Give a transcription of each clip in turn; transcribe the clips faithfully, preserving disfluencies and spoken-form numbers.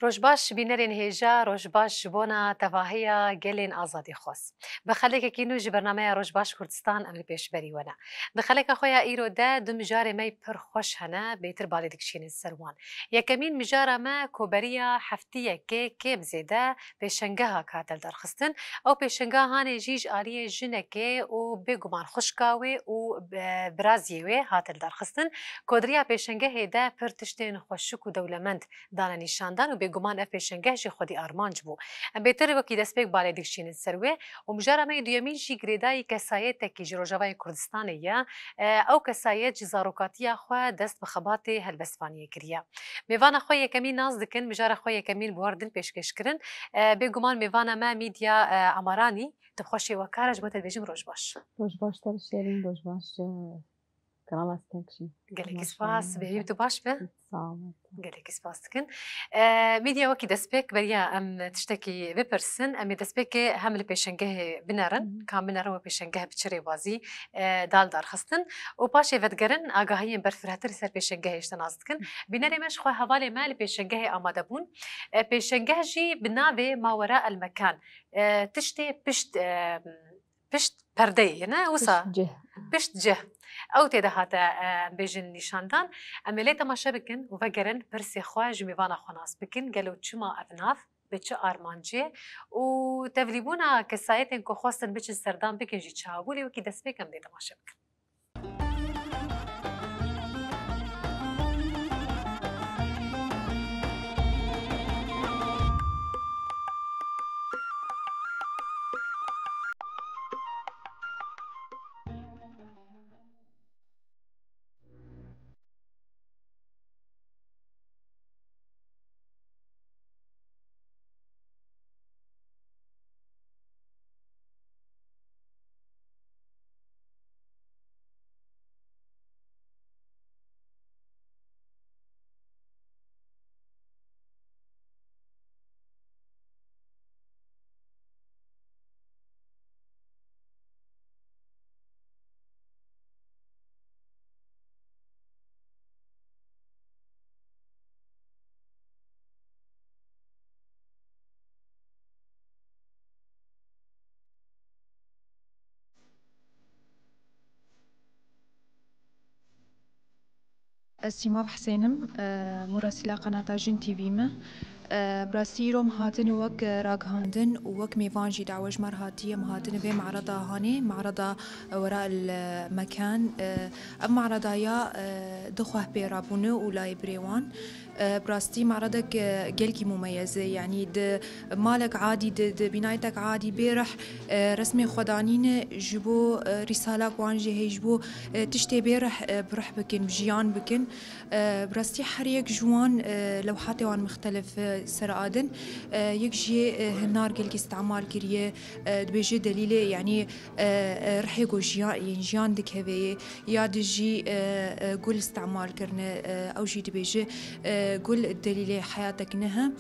Roj baş bînerên hêja, roj baş ji bona tevahiya gelên azadîxwaz. Bi xelekekî nû ji bernameya Roj Baş Kurdistan em li pêşberî we ne. Di xeleka xwe ya îro de du mijarê me pir xweş hene, bêtir balê dikişînin ser wan. Yekemîn mijara me koberiya heftiyekê kêm zêde pêşengeha hate lidarxistin. Ew pêşengeha hanê jî ji aliyê jinekê û bêguman xwişka wê û, e, biraziyê wê hate lidarxistin. Kodiriya pêşengehê de pir tiştên xweşik û dewlemend dane nîşandan û bêguman ev pêşengeh jî xwedî armanc bû. Em bêtir wekî destpêk balê dikişînin ser wê û mijara me yê duyemîn jî girêdayî kesayetekî ji Rojavayê Kurdistanê ye. E, ew kesayet ji zarokatiya xwe dest bi xebatê helbestvaniyê kiriye. Mêvana xwe yekemîn nas dikin, mijara xwe yekemîn bi we re din pêşkêş kirin. E, bêguman mêvana me Mîdya, e, Amaranî, tu bi xweşiyê we kar e, ji bo te dibêjim roj baş. Roj baş te Şêrîn, roj baş, e, Kanala Stek jî. Gelekî spas, bêhî tu baş be. Sağ ol. Gelekî spas dikin. E, Mîdya wekî destpêk beriya em tiştekî bipirsin, em ê destpêkê hem li pêşengehê binerin, Hı hı. ka binerin we pêşengeh bi çi rêbazî, e, dal darxistin û paşê vedigerin agahiyên berfirehtir li ser pêşengehê ji te nas dikin. Bînerê me ji xwe hevalê me li pêşengehê amade bûn. E, pêşengeh jî bi navê Mawera El Mekan, e, tiştê pişt, e, pişt perdeyê, ne? Wisa pişt cih. Pişt cih. Ew tê de hate, e, em bêjin nîşandan. Em ê lê temaşe bikin û vegerin pirsê xwe ji mêvana xwe nas bikin. Gelo çima ev nav? Bi çi armancê? Û tevlîbûna kesayetên ku xwestin biçin serdan bikin jî çawa bû? Lê wekî destpêk em dê temaşe bikin. Ez Sîmav Hisên im, e, murasîla qenata Jin T V me. E, bi rastî îro em hatin wek, e, ragihandin û wek mêvan jî dawe ji me re hatiye, em hatin vê mereda hanê, mereda, e, Wera El Mekan. E, ev mereda ya, e, du xweh pê rabûne û layê birê wan. E, bi rastî meredek, e, gelkî mumeyez e, yanî di malek adî, di, di bînaytek adî bê rih, e, resmê xwe danîne ji bo, e, rîsalak wan jî heye ji bo, e, tiştê bê rih, e, bi rih bikin, jiyan bikin. E, bi rastî her yek ji wan, e, lewhatê wan mixtelif, e, ser adin. E, yek jê, e, hinar gelkî îstemal kiriye, e, dibêje delîlê, yanî, e, e, rihê ku jiya-, yên jiyan dikeve yê, ya di jî, e, e, gul îstemal kirine, e, ew jî dibêje, e, gul delîlê heyatek ne he.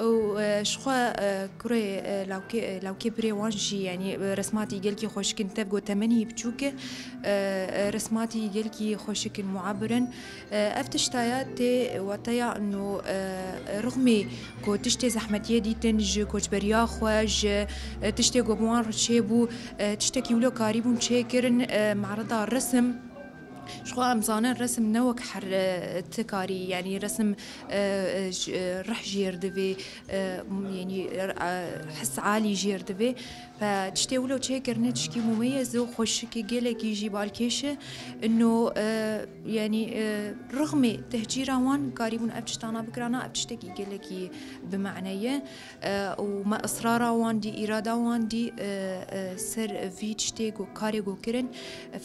Û, e, ji xwe, e, kurê, e, lawkê, e, lawkê birê wan jî, yanî, e, resmatî gelkî xweşik in, tev ku temenî biçûk e, e, e, resmatî gelkî xweşik in, muabir in. E, ev tişta ya tê wateya no, e, rixmê ku tiştê zehmetiyê dîtin ji koçberiya xwe, ji, e, tiştê ku bi wan re çêbû, e, tiştekî wilo karîbûn çêkirin, e, mereda resim. Ji xwe em zanin resim ne wek her, e, ti karî, yanî resim, e, e, ji, e, rih jêr divê, e, m-, yanî, e, his alî jêr divê. Fe tiştê wilo çêkirine tişkî mumeyez û xweşikê gelekî jî balkêş e. Ino, e, yanî, e, rixmê tehcîra wan karîbûn ev tiştana bikirana, ev tiştekî gelekî bi mane ye. E, û me israra wan dî, îrada wan dî, e, e, ser vî tiştê ku karê ku kirin.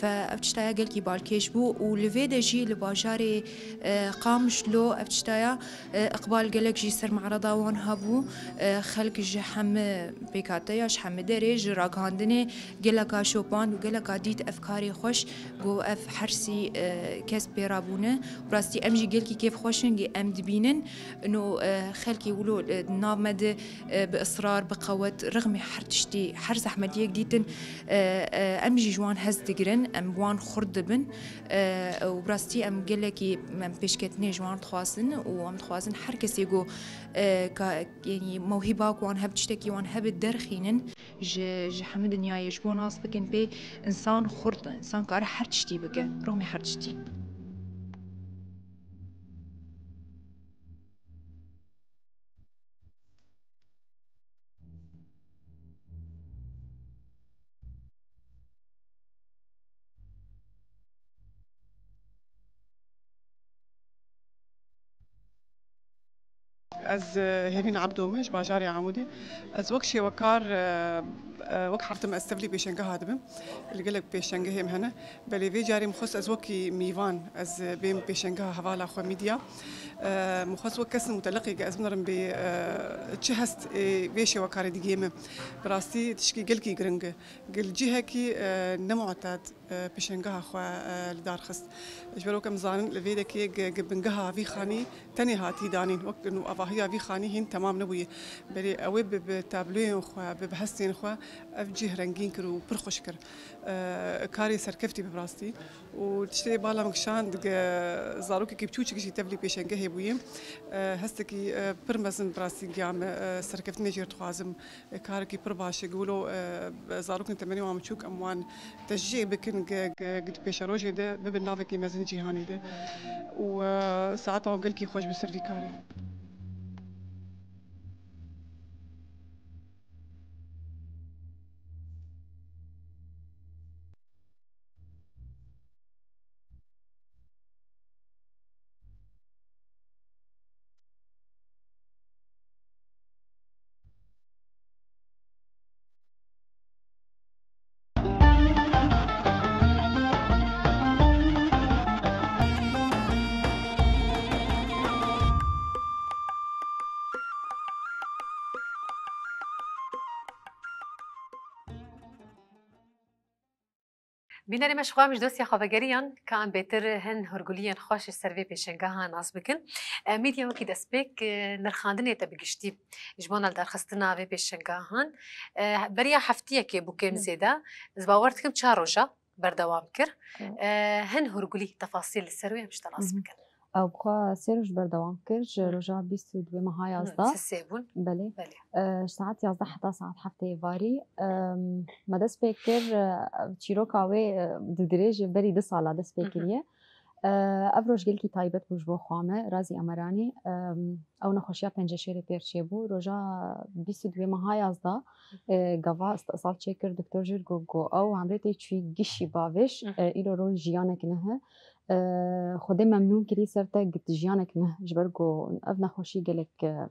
Fe ev tiştaya gelkî balkêş bû û li vê de jî li bajarê, e, Qamişlo ev tiştaya, e, iqbal gelek jî ser mereda wan hebû. E, xelk ji heme pêkhateya, ji heme derê, ji ragihandinê geleka şopand û geleka dît ev karê xweş ku ev her sî, e, kes pê rabûne. Bi rastî em jî gelkî kêfxweş in, em dibînin. Ino, e, xelkê wilo, e, di nav me de, e, bi israr, bi qewet, rixmê her tiştî, her zehmetiyek dîtin, e, e, em jî ji wan hez digirin, em bi wan xurt dibin. E, û bi rastî em gelekî, em pêşketinê ji wan dixwazin û em dixwazin her kesê ku, e, ka, yanî mewhîba ku wan hebe, tiştekî wan hebe derxînin. Ji, ji hemû dinyayê ji bo nas bikin pê, însan xurt e, însan kare her tiştî bike, rûmê her tiştî. Ez, e, Hêvîn Ebdo me, ji bajarê Amûdê. Ez wek şêwekar, e, e, wek her tim ez tevlî pêşengeha dibim. Li gelek pêşengehê min hene. Belê vê carê min xwest ez wekî mîvan, ez, e, bêm pêşengeha hevala xwe Mîdya. E, min xwest wek kesin muteleqê ke ez binerim bê, e, çi hest, e, vê şêwekarê digihê min. Bi rastî tişkî gelkî giring e. Gel cihekî, e, nemuted, e, pêşengeha xwe, e, li dar xist. Ji ber wek em zanin, li vê dekê ge-, ge bingeha vî xanî tenê hatî danîn. Wek nû avahiya vî xanî hîn temam nebûye. Belê ew ê bi, bi tabloyên xwe, bi, bi hestên xwe ev cih rengîn kir û pir xweş kir. E, karê serkeftî bi rastî. Û tiştê bala min kişand, ge zarokekî biçûçik jî tevlî pêşengehê bûye. E, hestekî, e, pir mezin bi rastî giya me, e, serkeftinê jê dixwazim. Karekî pir baş e. Wilo, e, zarokên temenê wan biçûk em wan teşcî bikin, ge, ge, ge di pêşerojê de bibin navekî mezin cîhanê de. Û, e, saeta wan gelkî xweş bi ser vî karê. Bînerê me, ji xwe em ji dostiya xwe vegeriyan, ka em bêtir hin hûrguliyên xweş ji ser vê pêşengeha nas bikin. E, Mîdya wekî destpêk, e, nirxandinê te bi giştî ji bona lidarxistina vê pêşengehan, e, beriya heftiyekê bû kêm Hı. zêde. Ez bawer dikim çar roja berdewam kir. Hı. E, hin hûrgulî, tefasîl li ser wê em ji te nas Hı hı. bikin. Ew bi xwe sê roj berdewam kir, ji Hı. roja bîst û duwê meha Hı, yazda. Sisê bûn. Belê. Belê. E, ji saet yazdeh heta saet heftê êvarî, em, me dest pê kir, e, çîroka wê, e, digirê ji berî du sala dest pê Hı hı. kiriye. E, ev roj gelkî taybet bû ji bo xwe me, Razî Emeranî. Em, ew nexweşiya penceşêrê pêr çêbû. Roja bîst û duwê meha yazda, e, gava îstîsal çêkir Doktor Jîrgo, got, ew emrê tê çûyî gişî bavêj, Hı hı. e, îro roj jiyanek nihe. E, Xwedê memnûn kirî ser te, got, jiyanek nihe, ji ber ku ev nexweşî gelek, e,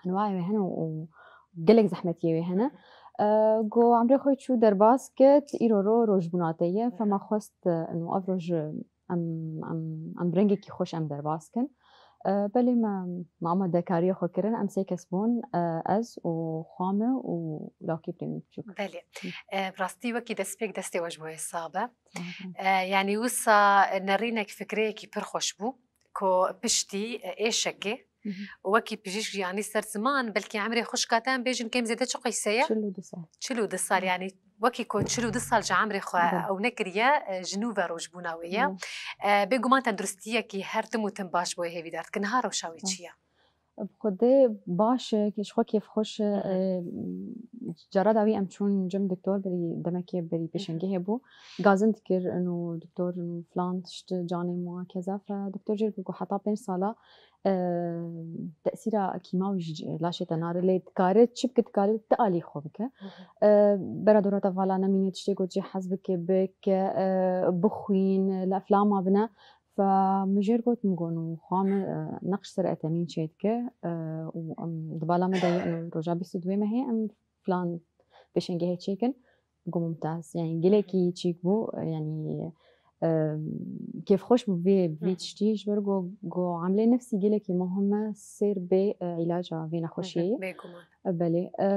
enwayê wê hene û gelek zehmetiyê wê hene. E, Got, emrê xwe çû derbas kir, îro ro rojbûna te ye, Hı hı. fema xwest, e, û ev roj, e, em, em, em rengekî xweş em derbas kin. E, belê me, me amadekariya xwe kirin, em sê kes bûn, e, ez û xwe me û lawkê birê min biçûk. Belê. Hı. E, bi rastî wekî destpêk destê we ji bo hesab e. Sağ olun. E, yanî wisa nerînek fikreyekî pir xweş bû, ku piştî, e, êşekê Hı hı. û wekî pijîşk jî anî ser ziman, belkî emrê xwişka te em bêjin kêm zêde çi qeyse ye? Çil û du sal. Çil û du sal, Hı. yanî wekî ku çil û du sal ji emrê xwe Hı. ew nekiriye, e, ji nû ve rojbûna wê ye. Hı. E, bêguman tenduristiyekî her tim û tim baş bo hêvîdar dikin. Niha rewşa wê Hı. çi ye? Bi xwedê baş e, ji xwe kêfxweş e. Hı hı. E, cara dawî em çûn cem doktor, berî demekê berî Hı hı. pêşengehê bû. Gazin dikir, ino doktor, ino filan tişt canê min wa keza. Fe doktor jê got ku heta pênc sala, e, tesîra kîmawî ji laşê te nare, lê dikare çi bike, dikare ti alî xwe bike. Hı hı. E, bera dora te vala nemîne, tiştê ku cê hez bike, bike, e, bixwîn, li eflama bine. Fe min jê re got, min got, û xwe min, e, neqş ser etemîn çêdike, e, û em di bala me de ye, em roja bîst û duwê mehê em filan pêşengehê çêkin. Got, mumtaz. Yani gelekî çîk bû, e, yani, e, kêfxweş bû vê, vê Hı. tiştî, ji ber got, got, emlê nefsî gelekî muhim e, sêr bê, e, îlaca vê nexweşiyê. Hı hı, bêguman. E, belê. E,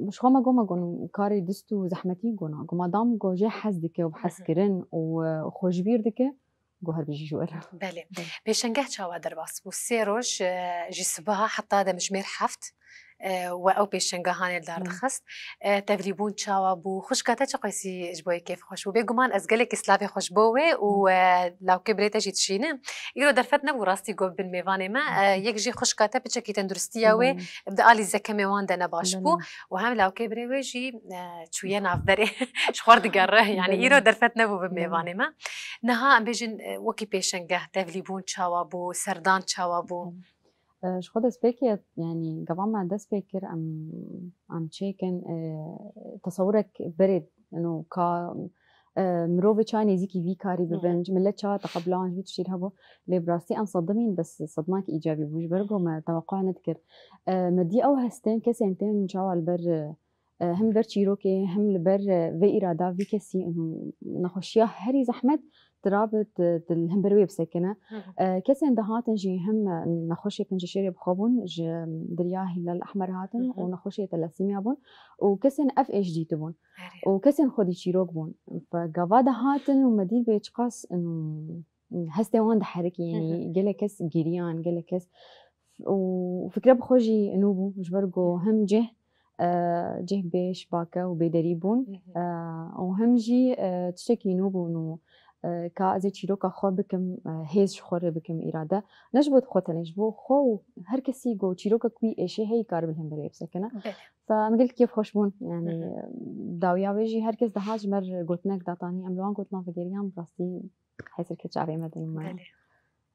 ji xwe me got, me got, karê dist û zehmetî got, na. Got, madam got, jê hez dike û bi Hı hı. hezkirin û, e, xwe ji bîr dike, Got her bijî ji we re. Belê. Belê. Pêşengeh çawa derbas bû? Sê roj, e, ji sibeha heta demjimêr heft, e, we ew pêşenga hanê li dar dixist. E, tevlîbûn çawa bû? Xwişka te çi qeysî ji bo wê kêfxweş bû? Bêguman ez gelekî slavê xwe ji bo wê û, e, lawkê birê te jî dişîne. Îro derfet nebû rastî got bin mêvanê me. E, yek jî xwişka te piçekî tenduristiya wê di alî zekemê wan de ne baş bû. Û hem lawkê birê wê jî, e, çûye navberê. Ji xwe digere. Yani îro derfet nebû bin mêvanê me. Niha em bêjin, e, wekî pêşengeh tevlîbûn çawa bû, serdan çawa bû? E, ji xwe destpêkê, yanî gava me dest pê kir, em, em çêkin, e, tesewirek berê, ino ka, e, mirovê çawa nêzîkî vî karî bibin, millet çawa teqebula wan ji vî tiştî hebû. Lê bi rastî em sedimîn, bes sedmak îcabî bû, ji ber ku me tewequa nedikir. E, me dî ew hestên kesên tên çawa li ber, e, e, hem li ber çîrokê, hem li ber, e, vê îrada vî kesî, û nexweşiya herî zehmet tirabe di, di li hember wê bisekine. E, kesên dihatin jî hem, e, nexweşê penceşêrê bi xwe bûn, ji Derya Hîlal Ehmer hatin û nexweşê telasîmiya bûn û kesên F H D dibûn û kesên xwedî çîrok bûn. Fe gava dihatin û me dî bê çiqas, û, hestê wan diherikî, yanî gelek kes giriyan, gelek kes û fikre bi xwe jî nû bû, ji ber ku hem cih, e, cih bê şibake û bêderî bûn, e, û hem jî, e, tiştekî nû bûn û, e, ka ez ê çîroka xwe bikim, e, hêz ji xwe re bikim îrade. Ne ji bo xwe tenê, ji bo xwe û her kesî ku çîrokek wî êşê heyî karibe li hember wê bisekine. Belê. Fe em gelek kêfxweş bûn, yanî, e, dawiya wê jî her kes dihat ji me re gotinek datanî, em li wan gotina vegeriyan, bi rastî hêzirkê çavê me din me. Belê.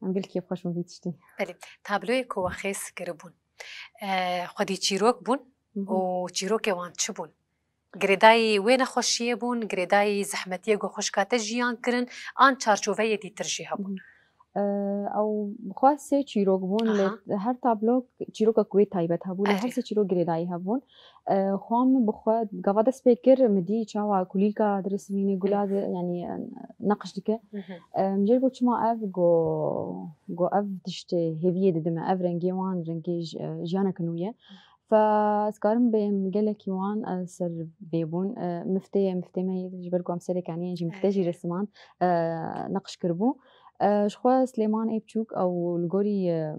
Em gelekî xweş bûn vî tiştî. Belê. Tabloyê ku we xêz kiribûn, e, xwedî çîrok bûn û çîrokê wan çi bûn? Girêdayî wê nexweşiyê bûn, girêdayî zehmetiyê ku xwişka te jiyan kirin, an çarçoveyê dîtir jî hebûn? E, ew bi xwe sê çîrok bûn, lê her tablo çîrokek wê taybet hebû, lê her sê çîrok girêdayî hebûn. E, xwe min bi xwe gava dest pê kir, min dî çawa kulîlka diresimîne, gula di, yanî, e, neqş dike. E, min jê bo çima ev go, go ev tiştê hêviyê didime, ev rengê wan, rengê j-, e, jiyaneke nû ye. Fe ez karim bêm gelekî wan, e, ser vê bûn. E, miftê ye, miftê me ji ber ku em serê kaniyên jî mifte jî resiman, e, neqş kiribû. E, ji xwe Silêman ê biçûk ew li gorî, e,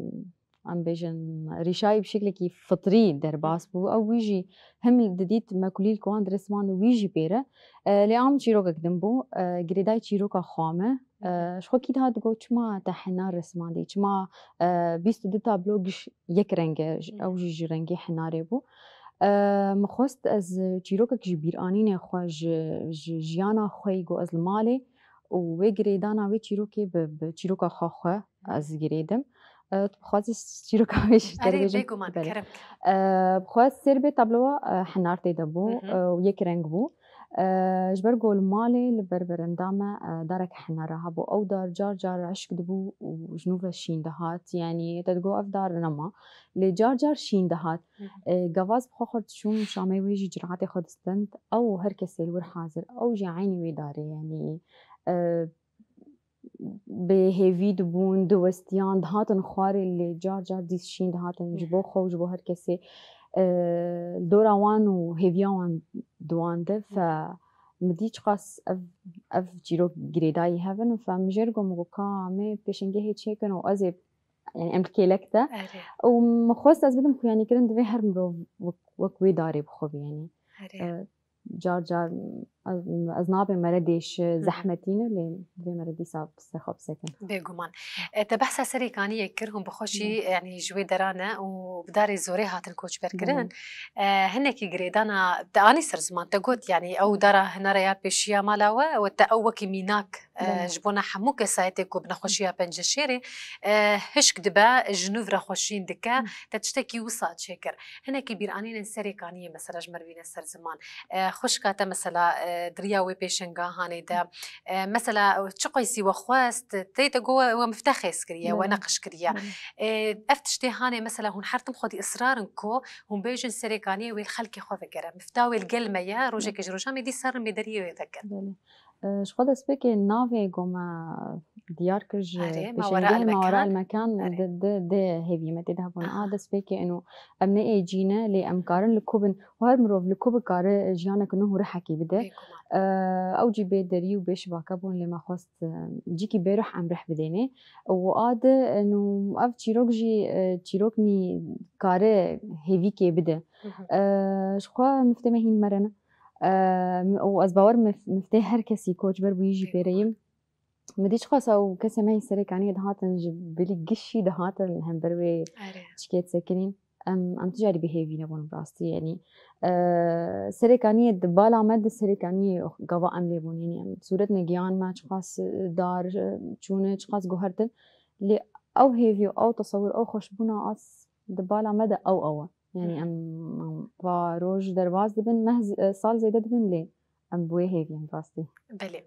em bêjin, rîşayî bi şeklekî fitrî derbas bû. Ew wî jî him didît me kulîlk wan diresman wî jî pê re. E, lê am çîrokek din bû. E, girêdayî çîroka xwe me. E, ji xwe kî dihat digot, çima te hinar resmandî? Çima, e, bîst û du tablo giş yek reng e? Ew jî ji rengê hinarê bû. E, min xwest ez çîrokek ji bîranînê xwe, ji, ji jiyana xwe yî ku ez li malê û wê girêdana wê çîrokê bi, bi çîroka xwe xwe ez girêdim. E, tu bixwazî çîroka wê jî te Erê, bêjim? Bêguman, kerem. E, bi xwe sêr bê tablowa, e, henar tê de bû, e, û yek reng bû. E, ji ber ku li malê li ber berenda me, e, darek henara hebû. Ew dar car car eşk dibû û ji nû ve şîn dihat. Yanî te digot ev dar nema. Lê car car şîn dihat. E, gava ez bi xwe xurt diçûm, şamê wê jî ciratê xwe distend. Ew her kesê li wir hazir. Ew jî eynî wê darê, yanî, e, bi hêvî dibûn, diwestiyan, dihatin xwarê, lê car car dîs şîn dihatin ji bo xwe û ji bo her kesê, e, li dora wan û hêviya wan di wan de. Fe min dî çiqas ev, ev çîrok girêdayî hev in. Fe min jê re got, min got, ka em ê pêşengehê çêkin û ez ê, yanî em li kêlek de. Erê. Û min xwest ez bidim xuyanîkirin, divê her mirov wek, wek wê darê bi xwe bî, yanî. Erê. E, car car ez, ez nabêm mere dêş zehmetî ne, lê divê mere dîsa ser xwe bisekin. Bêguman. E, te behsa Serê Kaniyê kir, hûn bi xwe jî, Belê. yanî ji wê dera ne û bi darê zorê hatin koçberkirin. Belê. E, hinekî girêdana te anî ser ziman, te got, yanî ew dara hinara ya pêşiya mala we, we te ew wekî mînak, e, Belê. ji bona hemû kesayetê ku bi nexweşiya penceşêrê, e, hişk dibe, ji nû re xweşîn dike, Hı. te tiştekî wisa çêkir. Hinekî bîranînên Serê Kaniyê mesela ji me re bîne ser ziman. E, xwişka te mesela, e, di riya wê pêşenga hanê de, e, mesela çi qeysî we xwest, tê te got we mifte xêz kiriye, we Belê. neqş kiriye. Belê. E, ev tiştê hanê mesela hûn her tim xwedî israr in ku hûn bêjin Serê Kaniyê wê li xelkê xwe vegere. Mifta wê li gel me ye, rojekê ji rojan me dîsa rin bê deriyê wê vekin. Belê. Ji xwe destpêkê navê ku me diyar kir ji Erê, Mawera pêşengehê Mawera Elmekan. Elmekan Erê. Di, di, di hêviyê me tê de hebûn. Aha. A destpêkê eno em ne êcî ne, lê em karin li ku bin û her mirov li ku bikare jiyanek nû û rihekî bide. Bêguman. Ew jî bê derî û bê şibake bûn, lê me xwest, e, cîkî bê ruh em rih bidênê. Û a di, eno ev çîrok jî, e, çîrok nî kare hêvîkê bide. Hı hı. E, ji xwe miftê me hîn mere ne. Em, û ez bawer mif-, miftê her kesî koçber bûyî jî pêre yim. Min dî çiqas ew kesê me yî Serêkaniyê dihatin ji bilî gişî dihatin hember wê Erê. Çikê disekinîn. Em, em tu carî bi hêvî nebûn bi rastî, yanî, e, Serêkaniyê di bala me di Serêkaniyê gava em lê bûn, yanî em sûret negiyan me çiqas dar, e, çûne, çiqas guhertin. Lê ew hêvî û ew tesewir, ew xweşbûna a di bala me de ew ew e. Yanî Hı hı. em, em va roj derbas dibin, meh z-, e, sal zêde dibin lê em bi wê hêvî in rastî. Belê.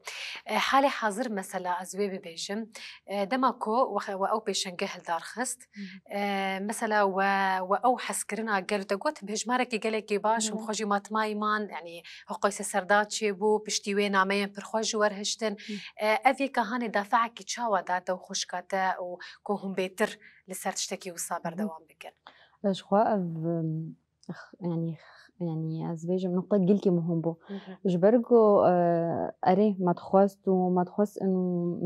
E, halê hazir mesela ez wê bibêjim. E, dema ku we, we ew pêşengeh li dar xist, Hı hı. e, mesela we, we ew hezkirina gel te got, bi hejmarekî gelekî baş û Hı hı. xwe jî matmayî man, yanî hiqoyse serda çêbû, piştî wê nameyên pir xweş ji we re hiştin. Hı. E, ev yeka hanê dafeekî çawa da te û xwişka te û ku hûn bêtir li ser tiştekî wisa Hı hı. berdewam bikin? Ji xwe ev, em, x-, yanî, x-, yanî ez bêjim, nuqta gilkî muhim bû. Hı hı. Ji ber ku, e, erê, me dixwest û me dixwest û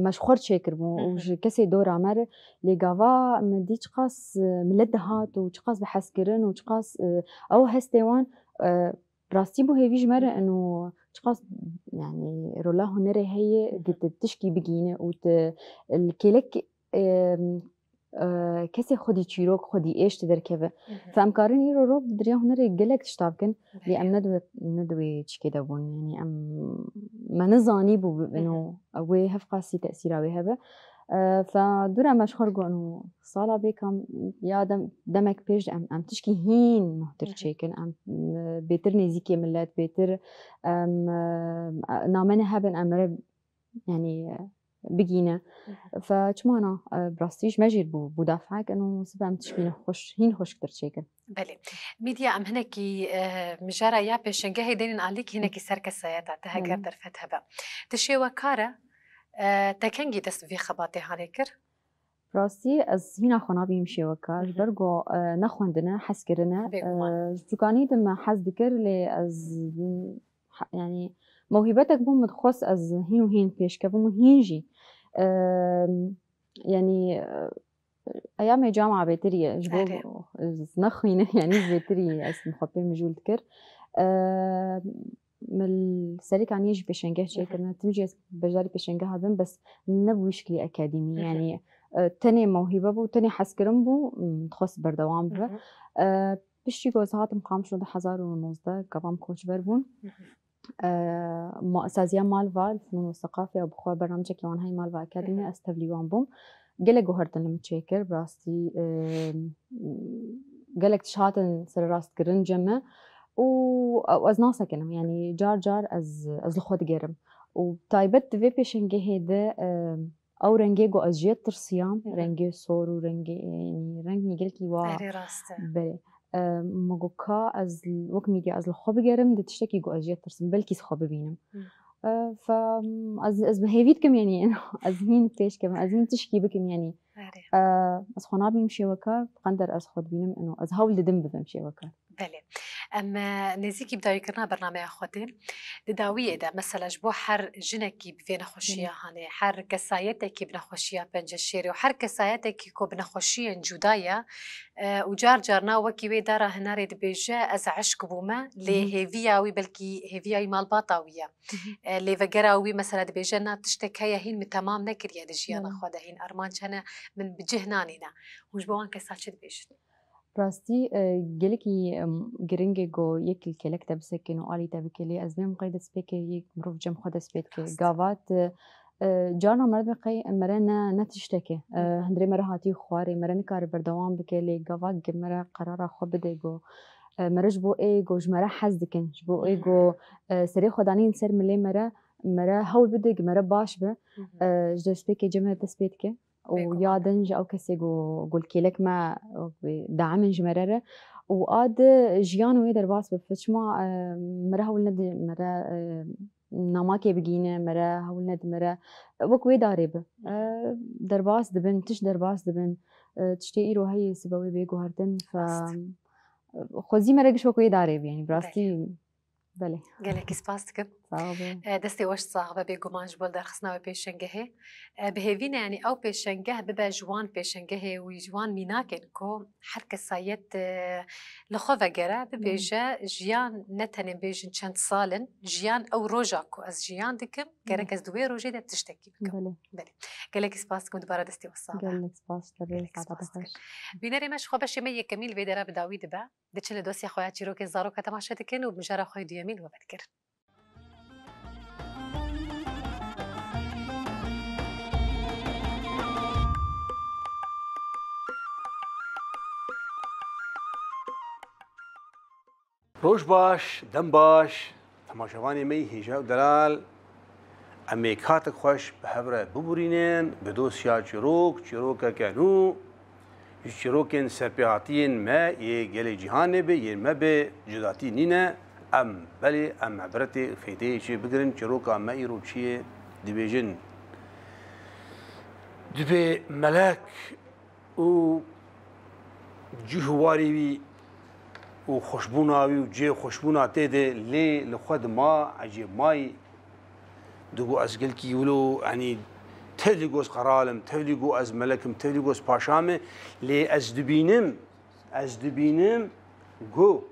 me ji xwe re çêkiribû û Hı hı. ji kesê dora me re lê gava me dî çiqas, e, milet dihat û çiqas bi hezkirin û çiqas, e, ew hestê wan, e, rastî bû hêvî ji me re Hı hı. û çiqas, yanî, rola hunerê heye Hı hı. ku tu tişkî bigihîne û tu li kêlek, e, e, kesê xwedî çîrok, xwedî êş tu derkeve. Hı hı. Fe em karin îro ro bi diriya hunerê gelek tişta bikin. Lê Belê. em ne di wê, ne di wê çikê de bûn. Yanî em, me nizanî bû Hı hı. ino wê hevqasî tesîra wê hebe. E, fe dûra me ji xwe re got ino sala bêkam ya dem, demek pêş de em, em tişkî hîn nuhtir Hı hı. çêkin. Em, e, bêtir nêzîkê milet, bêtir em, e, name ne hebin em re yanî, e, bigîne. Hı hı. Fe çima na, e, bi rastî ji me jî bû, bû dafek, eno sibe em tişkî ne xweş, hîn xweşiktir çêkin. Belê. Mîdya em hinekî, e, mijara ya pêşengehê dênin alîk hinekî ser kesayeta te heger Belê. derfet hebe. Tu şêwekar e, e, te kengî dest bi vê xebatê hanê kir? Rastî, ez hîna xwe nabînim şêwekar. Hı hı. Ji ber ku, e, nexwendine, hezkirine. Bêguman. E, ji çûkanî de me hez dikir, lê ez, ha, yanî, mewhîbetek bû, min dixwest ez hîn û hîn pêş kevim û hîn jî. E, yanî, e, eyamê cama bêtirî ye, ji bo Erê. ez nexwîne, yanî, bêtirî ez min xwe pê mijûl dikir. E, Min li Serêkaniyê jî pêşengeh Hı hı. çêkirine. Tim jî ez beşdarî pêşengeha bim, bes ne bi wî şiklî akademî. Hı hı. Yanî, e, tenê mewhîbe bû, tenê hezkirin bû, m, dixwest berdewam bibe. Hı hı. E, piştî ku ez hatim Qamişlo du hezar û nozdeh, gava em koçber bûn. Hı hı. E, ma-, saziya Malva, Fnûn û Seqafê, ew bi xwe bernamecekê wan heye Malva Akademî, Hı hı. ez tevlî wan bûm. Gelek guhertin li min çêkir, bi rastî, e, gelek tişt hatin sererastkirin cem me û, û ez nasekinim, yanî car car ez, ez li xwe digerim. Û taybet di vê pêşengehê de, e, ew rengê ku ez jê tirsiyam, Hı hı. rengê sor û rengê, yanî reng nî gelkî wa Erê rast e. Belê. E, min got ka ez wek mîdya ez li xwe bigerim, di tiştekî ku ez jê tirsim, belkî ez xwe bibînim. Hı. E, fe, ez, ez bi hêvî dikim, yanî, ez hîn pêş kevim, ez hîn tişkî bikim, yanî. Erê. E, ez xwe nabînim şêwekar, qender ez xwe dibînim, ino, ez hewl didim bibim şêwekar. Belê. Em, e, nêzîkî bi dawîkirina bernameya xwe tên. Di dawiyê de, mesela, ji bo her jinekî bi vê nexweşiya Belê. hanê, her kesayetekî bi nexweşiya penceşêrê û her kesayetekî ku bi nexweşiyên cuda ye, e, û car car na wekî wê dara hinarê dibêje, "Ez eşq bûme", lê Hı hı. hêviya wî belkî hêviya wî malbata wî ye. Hı hı. E, lê vegera wî, mesela, dibêje, "Na tiştek heye hîn min temam nekiriye di jiyana Hı. xwe de, hîn armanc hene min bi cih nanîne." Hûn ji bo wan kesa çi dibêjin? Rastî, e, gelekî, em, giring e ku yek li kêlek te bisekin û alî te bike, lê ez bêm qey destpêkê yek mirov cem xwe dest pê dike. Rast. Gava tu, e, carna mere dibe qey mere ne, ne tiştek e. E, Hı hı. hundirê mere hatî xwarê, mere nikare berdewam bike, lê gava ge mere qerara xwe bide ku, e, mere ji bo ê ku ji mere hez dikin, ji bo ê Hı hı. ku, e, serê xwe danîn ser milê mere, mere hewl bide ku mere baş be, Hı hı. e, ji destpêkê cem re dest pê dike. û Bêguman. ya din ji ew kesê ku, ku li kêlek me, wek wê daim in ji me re re û a di jiyan wê derbas be. Çima, e, me re hewl nedi, me re, e, namakê bigîne, mere hewl nede mere, wek wê darê bi. E, derbas dibin, tişt derbas dibin. E, tiştê îro heye sibe wê bê guhertin. Fe, Rast. Xwezî mere giş wek wê darê bi, yanî bi rastî. Belê. Gelekî spas dikim. Sağ ol. E, destê we sax be, bêguman ji bo derxistina wê pêşengehê. E, bi hêvî ne, yanî ew pêşengeh bibe ji wan pêşengehê û ji wan mînakên ku her kesayet, e, li xwe vegere, bibêje, jiyan ne tenê bêjin çend sal in, jiyan ew roja ku ez jiyan dikim, gerek ez di wê rojê de tiştekî bikim. Belê. Belê. Gelekî spas dikim, dubare destê we sax be. Gelek spas ji te re, Gelekî saeta spas xweş. Dikim. Bînerê me, ji xwe beşê me yekemîn li vê dera bi dawî dibe. Diçin li dosya xwe ya çîrokên zaroka temaşe dikin û mijara xwe yê duyemîn we vedigerin. Roj baş, dem baş, temaşevanê me yî hêja û delal. Em ê katek xweş bi hev re bibûrînin, bi dosya çîrok, çîrokeke nû, ji çîrokên serpêhatiyên me yê gelê cîhanê be, yên me be, cudatî nîne. Em, belê, em îbretê, fêdeyê çê bigirin, çîroka me îro çi ye, dibêjin. Dibê melek û cih û warê wî û xweşbûna wî û cihê xweşbûna tê de lê li xwe dima, ecêb mayî. Digo ez gelkî wilo, yanî tevlî goz qeral im, tevlî go ez melek im, tevlî goz paşa me, lê ez dibînim, ez dibînim go.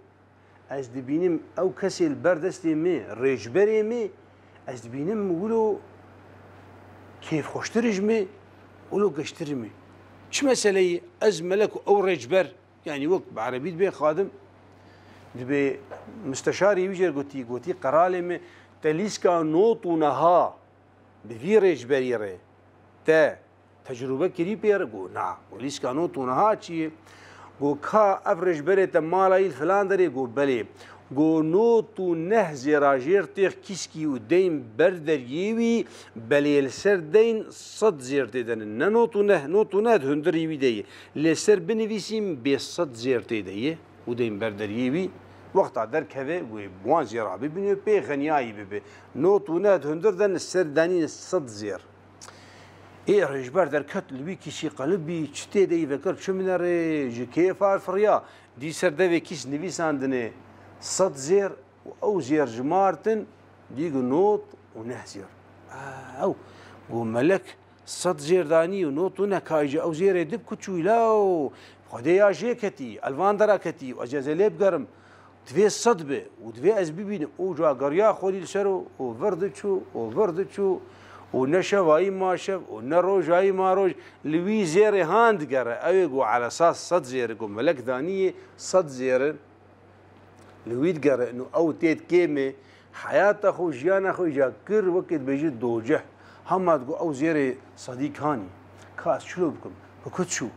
Ez dibînim ew kesê li ber destê me, rêçberê me, ez dibînim wilo kêfxweştir ji me, wilo geştir ji me. Çi meseleyî? Ez melek û ew rêçber, yanî wek bi erebî dibê xadim, dibê misteşarê wî jê re gotî, gotî, qeralê me, te lîska not û neha bi vî rêçberî re te tecrûbe kirî pê re? Go, na. Go, lîska not û neha çi ye? Go, ka ev rêçberê te mala yî li filan derê? Go, belê. Go, not û neh zêra jêr têx kîskî û deyn ber deriyê wî, belê li ser deyn sed zêr tê de ne. Ne not û neh, not û neh di hundirî wî de ye. Lê ser binivîsîm bê sed zêr tê de ye û deyn ber deriyê wî. Wexta derkeve, go, bi wan zêra bibîne, pê xeniyayî bibe. Not û neh di hundir de ne, ser danîne sed zêr. Ê rêçber derket, li wî kîsî qelibî, çi tê de yî vekir, çi minerê, ji kêfa firiya, dî ser devê kîs nivîsandinê sed zêr û ew zêr jimartin, dî got not û neh zêr. Ew got, melek sed zêr danî û not û neh, ka îca ew zêrê di bi ku çûyî law, Xwedê ya jê ketî, elvan dera ketî, ez ê lê bigerim. Divê sed be û divê ez bibînim. Û ca geriya xwerî li ser û, û vir diçû, û vir diçû, û ne şevayî ma şev, û ne rojayî ma roj, li wî zêrê han digere. Ew ê got, elesas sed zêr e, got, melek daniyê sed zêr in. Li wî digere, û ew tê di kêmê, heyata xwe, jiyana xwe îca kir, wekî dibêjî doceh. Hema digot, ew zêrê sedî kanî. Ka ez çilo bikim? Bi ku çû?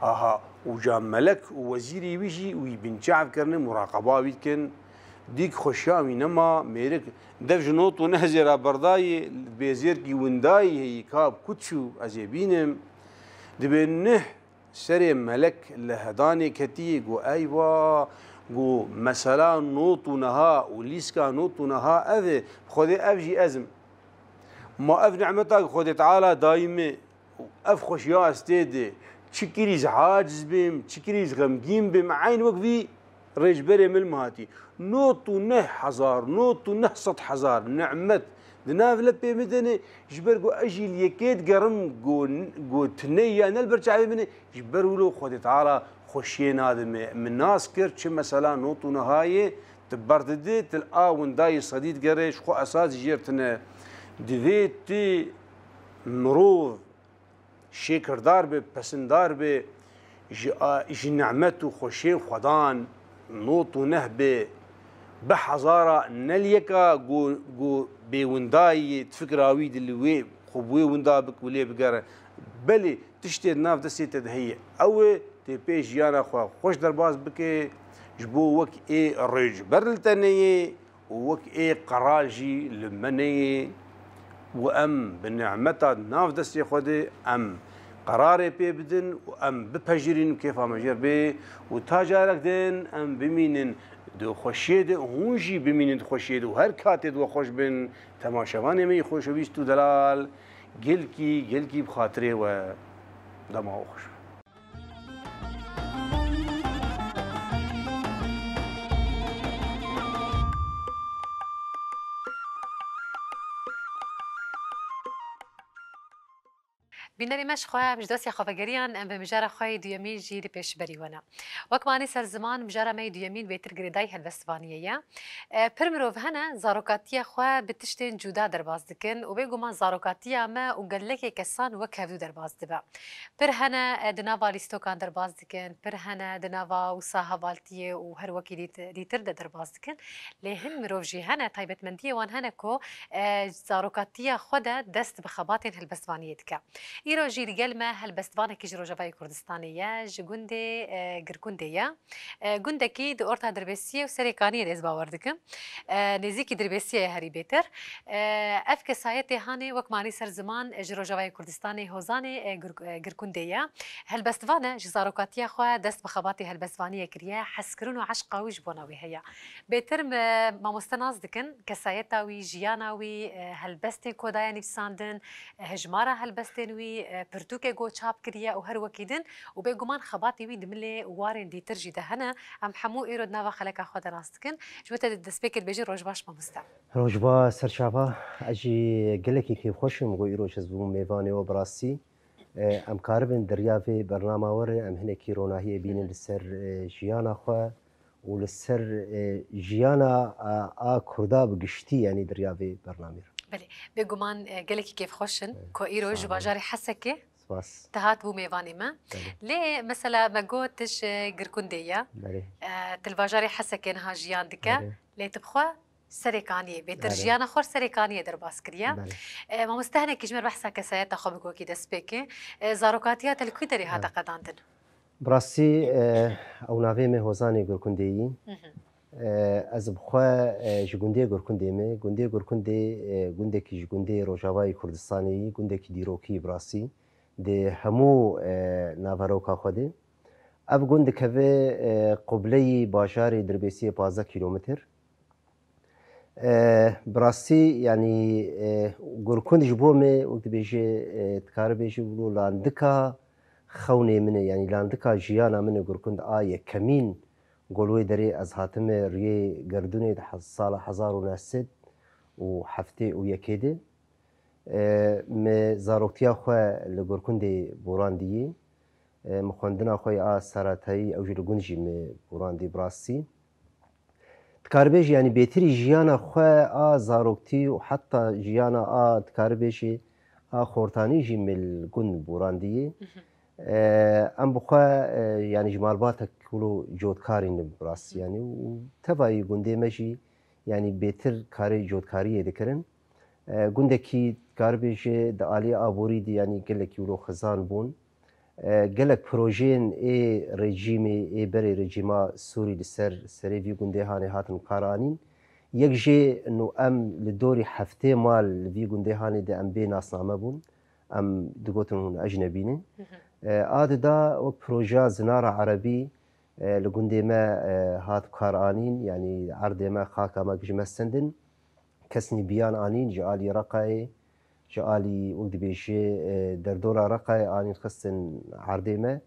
Aha, û ca melek û wezîrî wî jî wî binçav kirine, muraqeba wî dikin. Dîk xweşiya wî nema, mêrik dev ji not û neh zêra berdayê, bêzêrkî windayî heyî, ka bi ku çû, ez ê bînim. Dibê neh serê melek li hedanê ketiyê, got, eywa, got, mesela not û neha û lîska not û neha ev e, bi Xwedê ev jî ez im. Ma ev nimeta ku Xwedê Teala dayî me, ev xweşiya ez tê de, çi kirî ez aciz bim, çi kirî ez xemgîn bim, eyn wek vî rêçberê min hatî. Not û neh hezar, not û neh sed hezar nimet di nav lepê min de ne, ji ber ku ez jî li yekê digerim, ku, ku tune ya ne li ber çavê min e, ji ber wilo Xwedê Teala xweşiyê nade me. Min nas kir, çi mesela not û neha ye, tu berdidî, tu li a windayê sedî digerê, ji xwe esas jêr tune. Divê tu mirov şêkirdar be, pesindar be, ji a, ji nimet û xweşiyên Xwedan not û neh be, bi hezara ne li yeka ku, ku bêwindayî di fikra wî de li wê xwe bi wê winda bik û lê bigere. Belê, tiştê di nav destê te de heye. Ew e, tê pê jiyana xwe xweş derbas bike, ji bo wek ê rêçber li te neyê, û wek ê qeral jî li me neyê û em bi nimeta di nav destê xwe de em Qerarê pê bidin û em bipejirîn û kêfa me jêr bê û ta carek din em bimînin di xweşiyê de, hûn jî bimînin di xweşiyê de û her katê di we xweş bin. Temaşevanê me yê xoşewîst û delal, gelkî, gelkî bi xatirê we, dema we xweş. Bînerê me ji xwe, ji dosyê xwe vegeriyan, em bi mijara xwe yê duyemîn jî li pêşberî we ne. Wek me anî ser ziman, mijara me yê duyemîn bêtir girêdayî helbestvaniyê ye. E, pir mirov hene, zarokatiya xwe bi tiştên cuda derbas dikin û bêguman zarokatiya me û gelekê kesan wek hevdû derbas dibe. Pir hene, e, di nava lîstokan derbas dikin, pir hene di nava wisa hevaltiyê û her wekî dît-, dîtir de derbas dikin. Lê hin mirov jî hene, taybetmendiyê wan hene ku, e, zarokatiya xwe de dest bi xebatên helbestvaniyê dike. Îro jî li gel me helbestvanekî ji Rojavayê Kurdistanê ye, ji gundê, e, Girkundê ye. E, gundekî di orta Dirbêsiyê û Serêkaniyê de, ez bawer dikim. E, nêzîkî Dirbêsiyê ye herî bêtir. E, ev kesayetê hanê wek me anî ser ziman, e, ji Rojavayê Kurdistanê, hozanê, e, Gir-, e, Girkundê ye. Helbestvan e, ji zarokatiya xwe dest bi xebatê helbestvaniyê kiriye, hezkirin û eşqa wî ji bona wî heye. Bêtir me mamoste nas dikin, kesayeta wî, jiyana wî, e, helbestên ku daye nivîsandin, e, hejmara helbestên wî, e, pirtûkê ku çap kiriye û her wekî din û bêguman xebatê wî di milê warên dîtir jî de hene. Em hemû îro di nava xeleka xwe de nas dikin. Ji bo te destpêkê dibêjin roj baş mamoste. Roj baş serçava, ez jî gelekî kêfxweş im ku îro ez bûm mêvanê we bi rastî. E, em karibin di riya vê bernama we re em hinekî ronahiyê bînin Hı hı. li ser, e, jiyana xwe û li ser, e, jiyana a, a Kurda bi giştî, yanî di riya vê bernamê re. Belê, bêguman, e, gelekî kêfxweş in Evet, ku îro ji sağ olun. bajarê Hesekê Spas. te hat bû mêvanê me. Belê. Lê mesela me got tu ji Girkundê ye. Belê. E, tu li bajarê Hesekê niha jiyan dike. Belê. Lê tu bi xwe Serêkaniyê, bêtir Erê. jiyana xwe Serêkaniyê derbas kiriye. Belê. E, mamoste hinekî ji me re behsa kesayeta xwe bike wekî destpêkê. E, zarokatiya te li ku derê hate Erê. qedandin? Bi rastî, e, ew navê me Hozanê Gurkundê yî. Hı hı. E, ez bi xwe, e, ji gundê Gurkundê me. Gundê Gurkundê, e, gundekî ji gundê Rojavayê Kurdistanê yî, gundekî dîrokî bi rastî. Di hemû, e, naveroka xwe de. Ev gund dikeve, e, qubleyî bajarê Dirbêsiyê pazdeh kîlometr. E, bi rastî, yanî, e, Gurkund ji bo me, wek dibêje, e, dikare bêje wilo landika xewnê min e, yanî landika jiyana min e Gurkund a yekemîn gol wê derê ez hatime riyê gerdûnê di hez-, sala hezar û neh sed û heftê û yekê de. E, me zaroktiya xwe li Gurkundê borandiyê. E, min xwendina xwe ya a seretayî, ew jî li gund jî me borandî bi rastî. Dikaribêjî, yanî bêtirî jiyana xwe a zaroktî û heta jiyana a, dikaribêjî, a xortanî jî me li gund borandiyê. Mhm. E, em bi xwe, e, yanî ji malbatek wilo cotkarî ne bi rastî, yanî û tevayî gundê me jî, yanî bêtir karê cotkariyê dikirin. E, gundekî, dikaribêje, di aliyê aborî de, yanî gelekî wilo xizan bûn. E, gelek projeyên ê rejîmê, ê berê rejîma Sûrî li ser serê vî gundê hanê hatin kar anîn. Yek jê nû em li dorî heftê mal li vî gundê hanê de em bê nasname bûn. Em digotin hûn ecnebî ne. Hı hı. E, a dida wek projeya Zinara Erebî, e, li gundê me, e, hat kar anîn, yanî erdê me, xaka me ji me sendin. Kesnî biyan anîn ji alî Reqayê, ji alî, wek dibêje, e, derdora Reqayê anîn xistin erdê me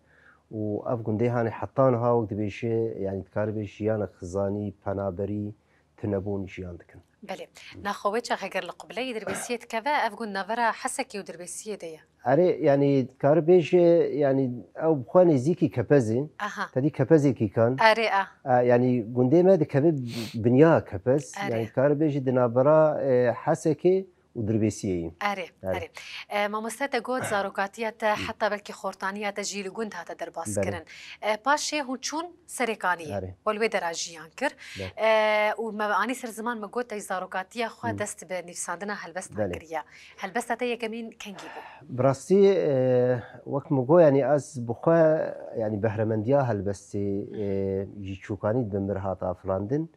û ev gundê hanê heta niha, wek dibêje, yanî dikaribê jiyanek xizanî, penaberî, tunebûn jiyan dikin. Belê. Naxwe wê çax heger li qubleyê Dirbêsiyê dikeve, ev gund navbera Hesekê û Dirbêsiyê de ye? Erê, yanî dikaribêje, yanî ew bi xwe nêzîkî Kepezê. Aha. Te dî Kepezê kîkan? Erê, a. E, yanî gundê me dikeve binya Kepez. Erê. Yanî dikaribêje di navbera, e, Hesekê û Dirbêsiyê yî. Erê, Erê. erê. E, mamoste te got zarokatiya te heta belkî xortaniya te jî li gund hate derbas Belê. kirin. E, paşê hûn çûn Serêkaniyê. Erê. We li wê dera jiyan kir. Belê. E, û me anî ser ziman me got te zarokatiya xwe Hı. dest bi nivîsandina helbestan Belê. kiriye. Helbesta te yekemîn kengî bû? Bi rastî, e, wek min got, yanî ez bi xwe, yanî behremendiya helbestê, e, ji çûkanî dibim mir hat afilandin.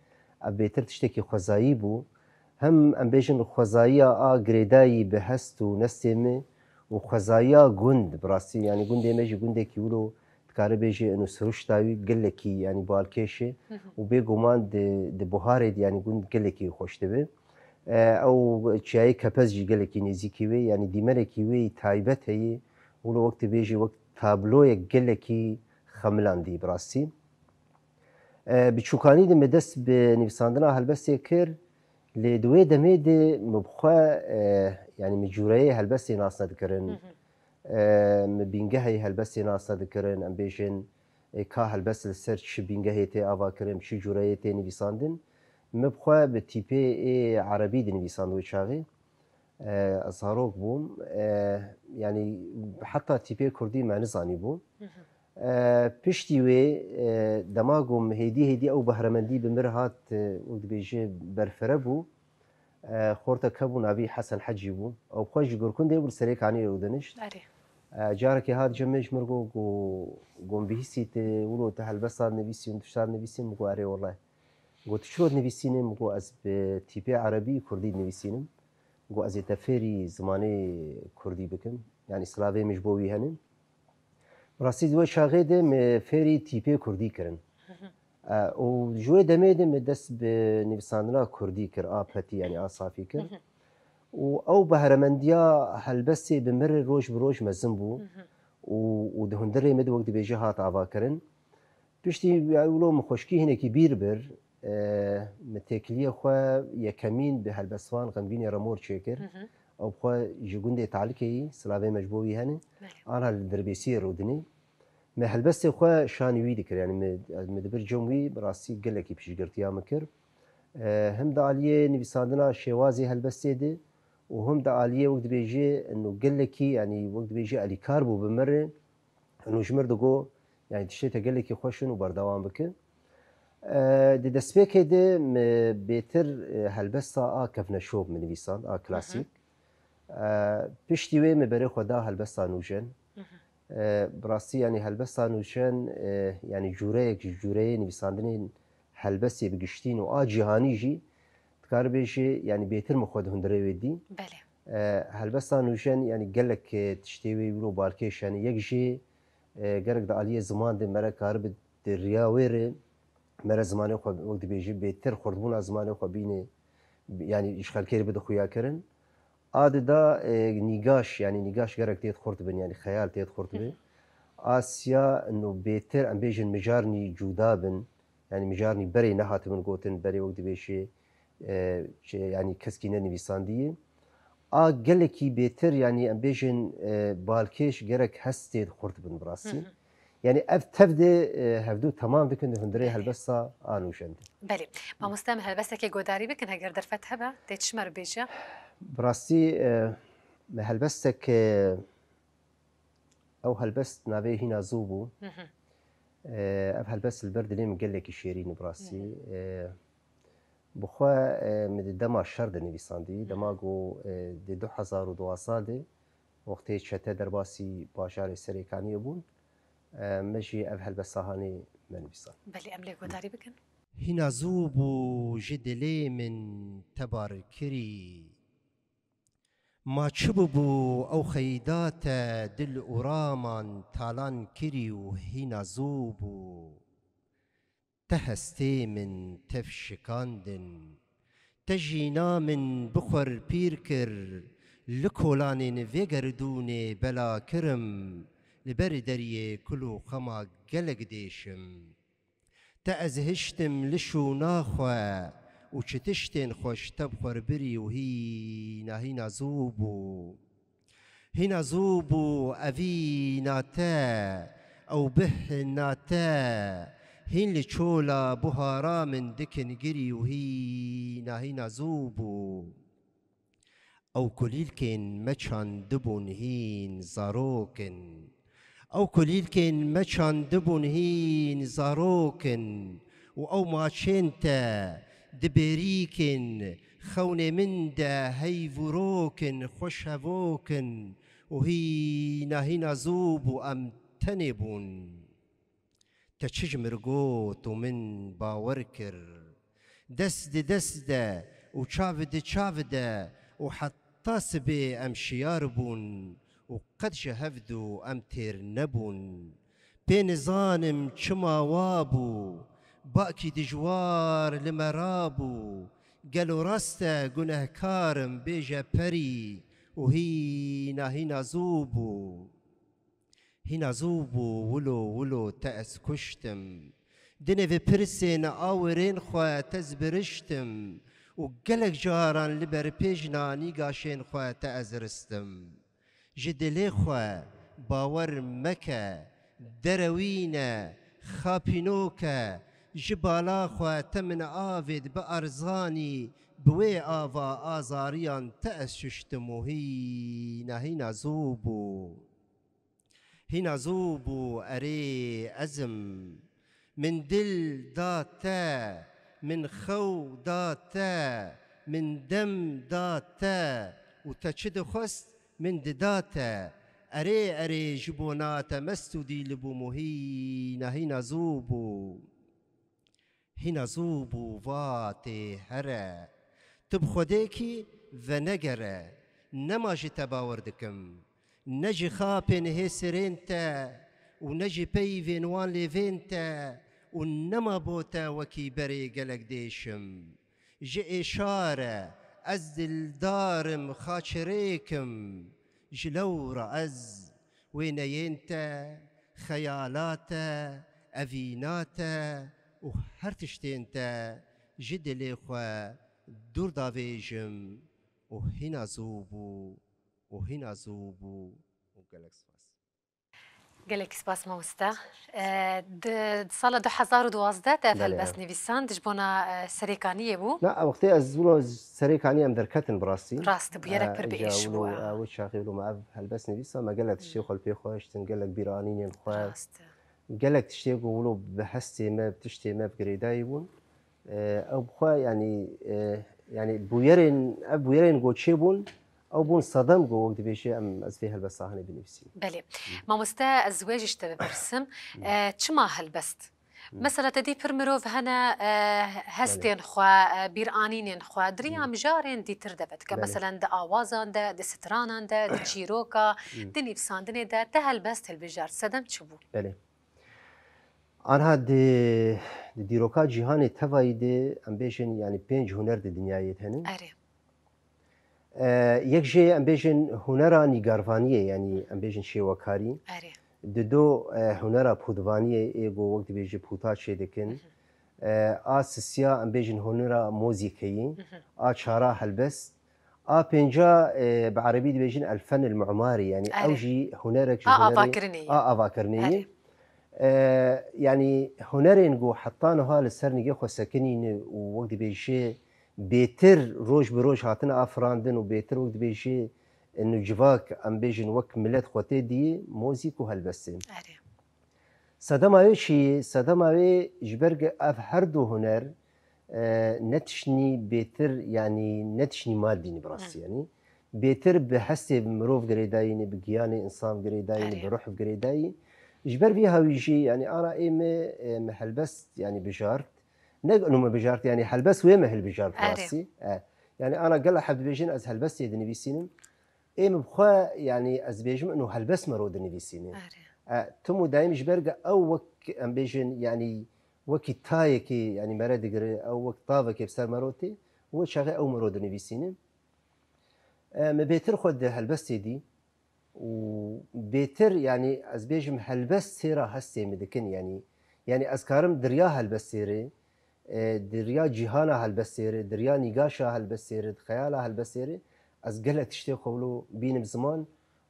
Ev bêtir tiştekî xwezayî bû. Hem em bêjin xwezayiya a girêdayî bi hest û nestê min û xwezaya gund, bi rastî, yanî gundê me jî gundekî wilo dikare bêje eno siruşta wî gelekî, yanî balkêş e û bêguman di, di buharê de, yanî gund gelekî xweş dibe. E, ew çiyayê Kepez jî gelekî nêzîkî wê, yanî dîmenekî wê yî taybet heye, wilo wek tu bêjî wek tabloyek gelekî xemilandî bi rastî. E, bi çûkanî de me dest bi nivîsandina helbestê kir, lê di wê demê de me bi xwe, e, yanî me cûreyê helbestê nas nedikirin. E, me bîngehê helbestê nas nedikirin, em bêjin, e, ka helbest li ser çi bîngehê tê avakirin, çi cûreyê tê nivîsandin. Me bi xwe bi tîpê ê erebî dinivîsand wê çaxê. E, ez zarok bûm. E, yanî heta tîpê kurdî me nizanîbû. E, piştî wê, e, dema ku hêdî hêdî ew behremendî bi mir hat, e, wek dibêje berfere bû. E, xortek hebû, navî Hesen Hecî bû. Ew xwe ji Gurkundê bû, li Serêkaniyê û dinişt. Erê. E, carekê hat cem min ji mir got, got, got, bihîsî tu wilo tu helbesta nivîsî û tişta nivîsî, min got, erê wele. Got, tu çiro nivîsînê? Min got, ez bi tîpê erebî kurdî nivîsînim. Got, ez ê te fêrî zimanê kurdî bikim. Yanî silavê min ji bo wî hene. Bi rastî di wê çaxê de me fêrî tîpê kurdî kirin. E, û ji wê demê de me dest bi nivîsandina kurdî kir, a petî, yanî a safî kir. Û ew behremendiya helbestê bi mir roj bi roj mezin bû û, û di hundirê me de wek dibêje hat avakirin. Piştî, ya, wilo min xweşkî hinekî bîr bir, e, min têkiliyê xwe yekemîn bi helbestvan Xemgînê Remor çêkir. Ew bi xwe ji gundê Talikê yî, silavê me ji bo wî hene. Belê. Ana li Dirbêsiyê rûdinê. Me helbestê xwe şanî wî dikir. Yanî me, me dibir cem wî, bi rastî gelekî piştgirtiya min kir. E, him di aliyê nivîsandina şêwazê helbestê de û him di aliyê wek dibêje, eno gelekî, yanî wek dibêje elîkar bû bi mir re. Eno ji mir digo, yanî tiştê te gelekî xweş in û berdewam bike. E, di destpêkê de me bêtir, e, helbesta a kevneşop min nivîsand, a klasîk. E, piştî wê me berê xwe da helbesta nûjen. E, bi rastî, yanî helbesta nûjen, e, yanî cûreyek ji cûreyê nivîsandinên helbestê bi giştîn û a cîhanî jî, dikare bêje, yanî bêtir min xwe di hundirê wê dî. Belê. E, helbesta nûjen, yanî gelek, e, tiştê wê wilo balkêş hene. Yek jî, e, gerek di aliyê ziman de mere karibe di riya wê re, mere zimanê xwe, wek dibêje, bêtir xurtbûna zimanê xwe bîne, yanî ji xelkê re bide xuyakirin. A dida, e, nîgaş, yanî nîgaş gerek têt xurt bin, yanî xeyal têt xurt bin. A siya, no bêtir, em bêjin mijarnî cuda bin, yanî mijarnî berê nehatibin gotin, berê wek dibêje, e, çi, yanî keskî nenivîsandiye. A gelekî bêtir, yanî em bêjin, e, balkêş gerek hestê xurt bin bi rastî. Yanî ev tev de, e, hevdû temam dikin di hundirê Belê. helbesta a nûjen de. Belê. Mamoste, em helbestekê godarî bikin, heger derfet hebe, tê çi me re bêje? Bi rastî, e, me helbestek, e, ew helbest navê Hîna Zû bû. E, ev helbest li ber dilê min gelekî şêrîn e bi rastî. E, bi xwe, e, min di dema şer de nivîsandî. Dema ku, e, di du hezar û duwazdeh de wextê çete derbasî bajarê Serêkaniyê bûn, e, me jî ev helbesta hanê me nivîsand. Belê, em lê guhdarî bikin. Hîna zû bû ji dilê min tebar kirî. Ma çi bibû ew xeyda te dil û raman talan kirî û hîna zû bû. Te hestê min tev şikandin. Te jîna min bi xwe re pîr kir. Li kolanên vê gerdûnê bela kirim. Li ber deriyê kul û xema gelek dêşim. Te ez hiştim li şûna xwe û çi tiştên xweş te bi xwe re birî û hîna hîna zû bû. Hîna zû bû evîna te, ew bihna te, hîn li çola buhara min dikin girî û hîna hîna zû bû. Ew kulîlkên me çandibûn hîn zarok in. Ew kulîlkên me çandibûn hîn zarok in û ew maçên te di bêrîkên xewnê min de heyvûrok in, xweş hevok in û hîna hîna zû bû em tenê bûn. Te çi ji min got û min bawer kir. Dest di dest de û çav di çav de û heta sibê em şiyar bûn û qet ji hevdu em têr nebûn. Pê nizanim çima wa bû, bakî dijwar li me rabû. Gelo rast e gunehkar im, bêje perî û hîna hîna zû bû. Hîna zû bû, wilo wilo te ez kuştim. Dinê vê pirsên awirên xwe te ez biriştim û gelek caran li ber pêjna nîgaşên xwe te ez ristim. Ji dilê xwe bawer meke, derewîne, xapînoke, ji bala xwe te min avêt bi arzanî, bi wê ava azariyan te ez şuştim û hîna hîna zû bû. Hîna zû bû, erê, ez im. Min dil da te, min xew da te, min dem da te û te çi dixwest, min dida te. Erê, erê, ji bona te mest û dîl bûm û hîna, hîna zû bû. Hîna zû bû, va tê here. Tu bi Xwedê kî venegere. Nema ji te bawer dikim. Ne ji xapên hêsirên te û ne ji peyvên wan lêvên te û nema bo te wekî berê gelek dêşim. Ji êşare ez dildar im, xaçirêk im. Ji lewra ez wêneyên te, xeyala te, evîna te û her tiştên te ji dilê xwe dûr davêjim û hîna zû bû û hîna zû bû û gelek spas. Gelekî spas mamoste. E, di sala du hezar û duwazdeh te ev Belê, helbest ha. nivîsand, ji bona, e, Serêkaniyê bû. Na, ew wextê ez wilo Serêkaniyê em derketin bi rastî. Rast, bûyerek E, pir bi îja êş wilo, bû, e. e, wê çaxê wilo me ev helbest nivîsa, me gelek tiştê xwe li pê xwe hiştin, gelek bîranînên xwe. Rast e. Gelek tiştê ku wilo bi hestê me, bi tiştê me bi girêdayî bûn. E, ew bi xwe, yanî, e, yanî bûyerên, ev bûyerên ku çêbûn, ew bûn sedem ku wek dibêje em, ez vê helbesta hinê binivîsînim. Belê. Mamoste, ez wê jî ji te bipirsim. E, çima helbest? Mesela te dî pir mirov hene, e, hestên Belê. xwe, e, bîranînên xwe, di riya Hı. mijarên dîtir de vedike. Belê. Meselen di awazan de, di stranan de, di çîroka, Hı. di nivîsandinê de te helbest hilbijart. Sedem çi bû? Belê. Anha di, di dîroka cîhanê tevayî de, em bêjin, yanî pênc huner di dinyayê de hene. Erê. E, yek jê em bêjin hunera nîgarvaniyê, yanî em bêjin şêwekarî. Erê. Dido, e, hunera pûdvaniyê, ê ku wek dibêje pûta çêdikin. Mhm. E, a sisiya em bêjin hunera mozîkeyî. Mhm. A çara helbest. A pênca, e, bi erebî dibêjin el fen el mu'marî, yanî Erê. ew jî hunerek ji A hunerê avakirinê ye. a avakirinê ye. Erê. E, yanî hunerên ku heta niha li ser nigê xwe sekinîne û wek dibêje bêtir roj bi roj hatine afirandin û bêtir wek dibêje, e, nû civak, em bêjin wek milet xwe tê diyê, mozîk û helbestê. Erê. Sedema wê çi ye? Sedema wê ji ber ku ev her du huner, e, ne tiştî bêtir, yanî ne tiştî madî ne bi rastî, Hı. yanî bêtir bi hestê mirov girêdayî ne, bi giyanê însan girêdayî ne, Erê. bi ruh girêdayî. Ji ber vî hawî jî, yanî ana ê me, e, me helbest, yanî bijart. Ne ino me bijart, yanî helbest wê me hilbijart Erê. rastî. E, yanî ana gela heb dibêjin ez helbestê dinivîsînim. Ê min bi xwe, yanî ez dibêjim ino helbest me ro dinivîsîne. Erê. E, tim û dayîm ji ber ku ew wek em bêjin, yanî wekî tayekê, yanî me re digire, ew wek tavekê bi ser me ro tê, wê çaxê ew me ro dinivîsîne. E, me bêtir xwe di helbestê dî û bêtir, yanî ez bêjim helbest sêra hestê min dikin, yanî, yanî ez karim di riya helbestê re, e, di riya cîhana helbestê re, di riya nîgaşa helbestê re, di xeyala helbestê re, ez gelek tiştê xwe wilo bînim ziman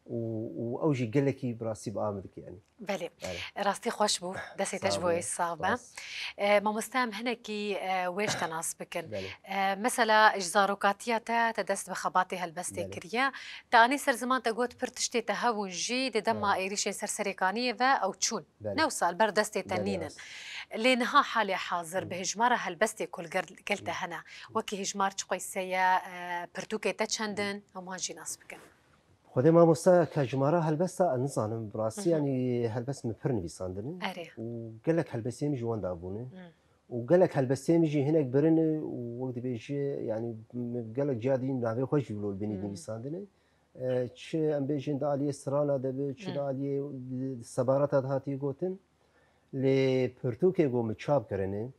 û, û ew jî gelekî bi rastî bi a min dike, yanî. Belê. Belê. Rastî xweş bû. Destê te Sağ ji bo olun. ê sax be. Spas. E, mamoste, em hinekî, e, wê ji te nas bikin. Belê. E, mesela ji zarokatiya te, te dest bi xebatê helbestê Belê. kiriye. Te anî ser ziman te got pir tiştê te hebûn jî di dema Belê. êrîşên ser Serêkaniyê ve ew çûn. Belê. Ne wisa li ber destê te Belê nînin. rast. Lê niha halê hazir Hı. bi hejmara helbestê ku li gel, gel te Hı. hene. Hı. Wekî hejmar çi qeyse ye, e, pirtûkê te çend in, Hı. em wan jî nas bikin. Xwedê mamosta, ka jimara helbesta ez nizanim, bi rastî, Hı hı. yanî helbest min pir nivîsandine. Erê. Û gelek helbestê min ji wan dabûne. Hı. Û gelek helbestê min jî hinek birine û wek dibêje, yanî min gelek ciya dî navê xwe jî wilo li binî Hı. nivîsandine. E, çi em bêjin di aliyê strana de bi, çi di aliyê sebarata de hatiye gotin. Lê pirtûkê ku min çap kirine,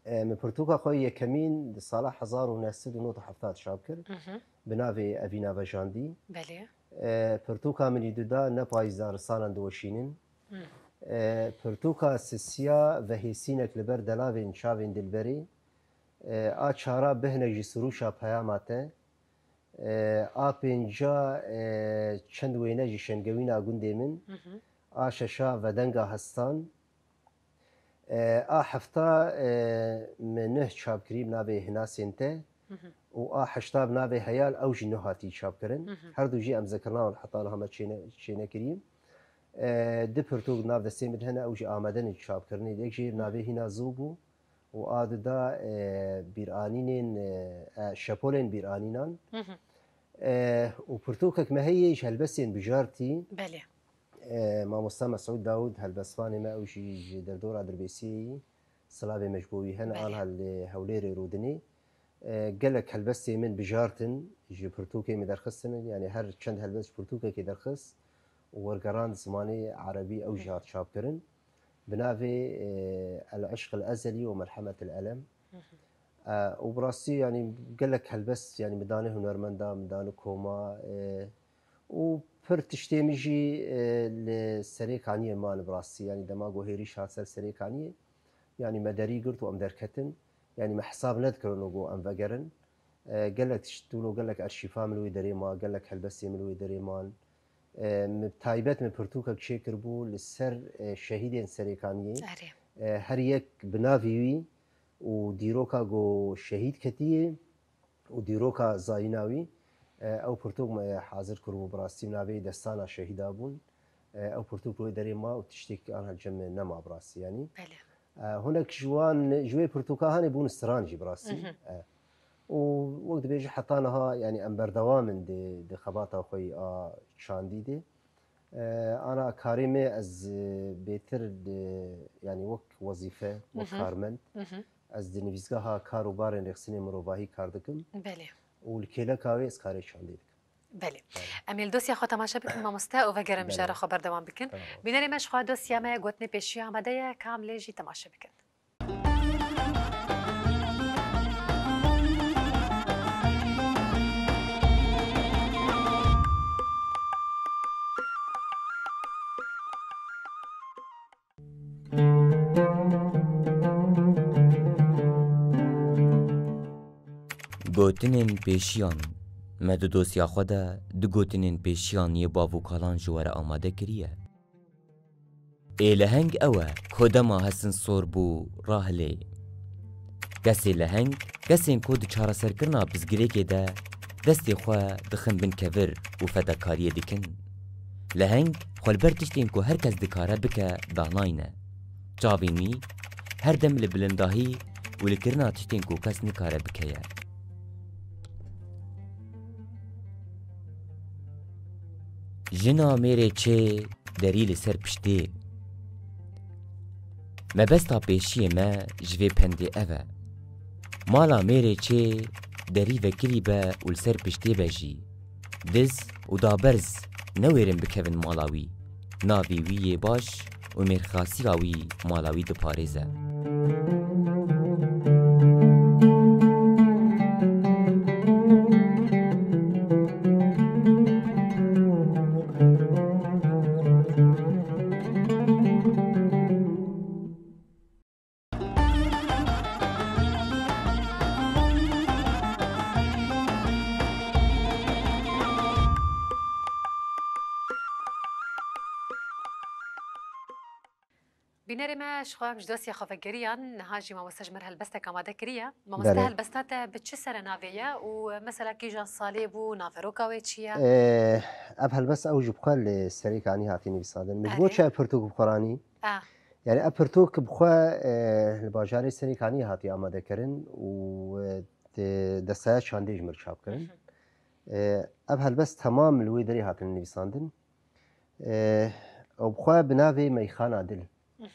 e, min pirtûka xwe yekemîn di sala hezar û neh sed û nod û heft çap kir. Bi navê Evîna Vejandî. Belê. E, pirtûka min î duda Ne payîz darisanan diweşînin. E, pirtûka sisiya Vehêsînek li ber delavên çavên dilberê. E, a çara Bihnek ji sirûşa peyama te. E, a pênca, e, Çend wêne ji şengewîna gundê min. A şeşa Vedenga hestan. E, a hefta, e, min nuh çap kirî bi navê Hinasên Te û a heşta bi navê Heyal, ew jî nuh hatî çap kirin. Her du jî em zikirina wan heta niha me çêne-, çênekirî. E, du pirtûk di nav destê min de hene, ew jî amade ne çapkirinê. Yek jê bi navê Hîna Zû bû û a di da, e, bîranînên, e, e, şepolên bîranînan. E, û pirtûkek me heye ji helbestên bijartî. Belê. E, mamosta Mesûd Dawûd, helbestvanê me, ew jî ji derdora Dirbêsiyê yî, silavê me ji bo wî hene, Belê. Anha li Hewlêrê rûdinê. E, gelek helbestê min bijartin, ji pirtûkê min derxistin, yanî her çend helbest ji pirtûkekê derxist û wergerand zimanê erebî, ew jî hat çapkirin. Bi navê, e, El Eşq El Ezelî û Merhemet El Elem. E, û bi rastî, yanî gelek helbest, yanî min dane hunermenda, min dane koma, e, û pir tiştê min jî, e, li Serê Kaniyê man bi rastî. Yanî dema ku hêrîş hat ser Serê Kaniyê, yanî me derî girt û em derketin. Yanî me hesab nedikirino ku em vegerin. E, gelek tişt wilo, gelek arşîfa min li wê derê ma, gelek helbestê min li wê derê man. E, min taybet min pirtûkek çêkiribû li ser, e, şehîdên Serê Kaniyê. Erê. E, her yek bi navê wî û dîroka ku şehîd ketiye û dîroka zayîna wî, e, ew pirtûk me hazir kiribû bi rastî, navê Destana Şehîda bûn. E, ew pirtûk li wê derê ma û tiştek anha cem nema bi rastî, yanî. Belê. E, hinek ji wan, ji wê pirtûka hanê bûn stran jî bi rastî. E, û wek dibêje heta niha, yanî em berdewam in di, di xebata xwe yî a çandî de. E, ana karê me ez, e, bêtir di, yanî wek wezîfe, wek karmend, ez di nivîsgeha kar û barên rêxistinê mirovahî kar dikim. Belê. Û li kêleka wê ez karê çandê dikim. Belê. Belê. Em ê li dosya xwe temaşe bikin, mamoste, û vegerin Belê. Mijara xwe berdewam bikin. Tamam. Bînerê me ji xwe dosya me gotinê pêşiya amade ye, ka em lê jî temaşe bikin. Gotinên pêşiyan. Me di dosya xwe de du gotinên pêşiyan yê bav û kalan ji we re amade kiriye. Ê leheng ew e, ku dema Hesin Sor bû, rahilê. Kesê leheng, kesên ku di çareserkirina pirsgirêkê de destê xwe dixin bin kevir û fedakariyê dikin. Leheng xwe li ber tiştên ku her kes dikare bike danayne. Çavên wî her dem li bilindahî û li kirina tiştên ku kes nikare bike ye. Jina mêrê çê derî li ser piştê. Mebesta pêşiyê me ji vê pendê ev e. Mala mêrê çê derî vekirî be û li ser piştê be jî. Diz û daberz newêrin bikevin mala wî. Navê wî yê baş û mêrxasiya wî mala wî diparêze. Bînerê me, ji xwe em ji dosya xwe vegeriyan, niha jî mamoste ji me re helbestek amade kiriye. Mamoste, Belê. Helbesta te bi çi serenavê ye û mesela kîjan salê bû, naveroka wê çi ye? Ee, ev helbest ew ji bi xwe li Serê Kanî hatî nivîsandin. Min ji bo Erê. Çi ev pirtûk bi xwe ranî? Ah. Yani ev pirtûk bi xwe, e, li bajarê Serê Kanî hatî amadekirin û, e, di desteya çandê ji mir çap kirin. Mhm. E, ev helbest temam li wê derê hatin nivîsandin. E, ew bi xwe bi navê Meyxana Dil. Mhm.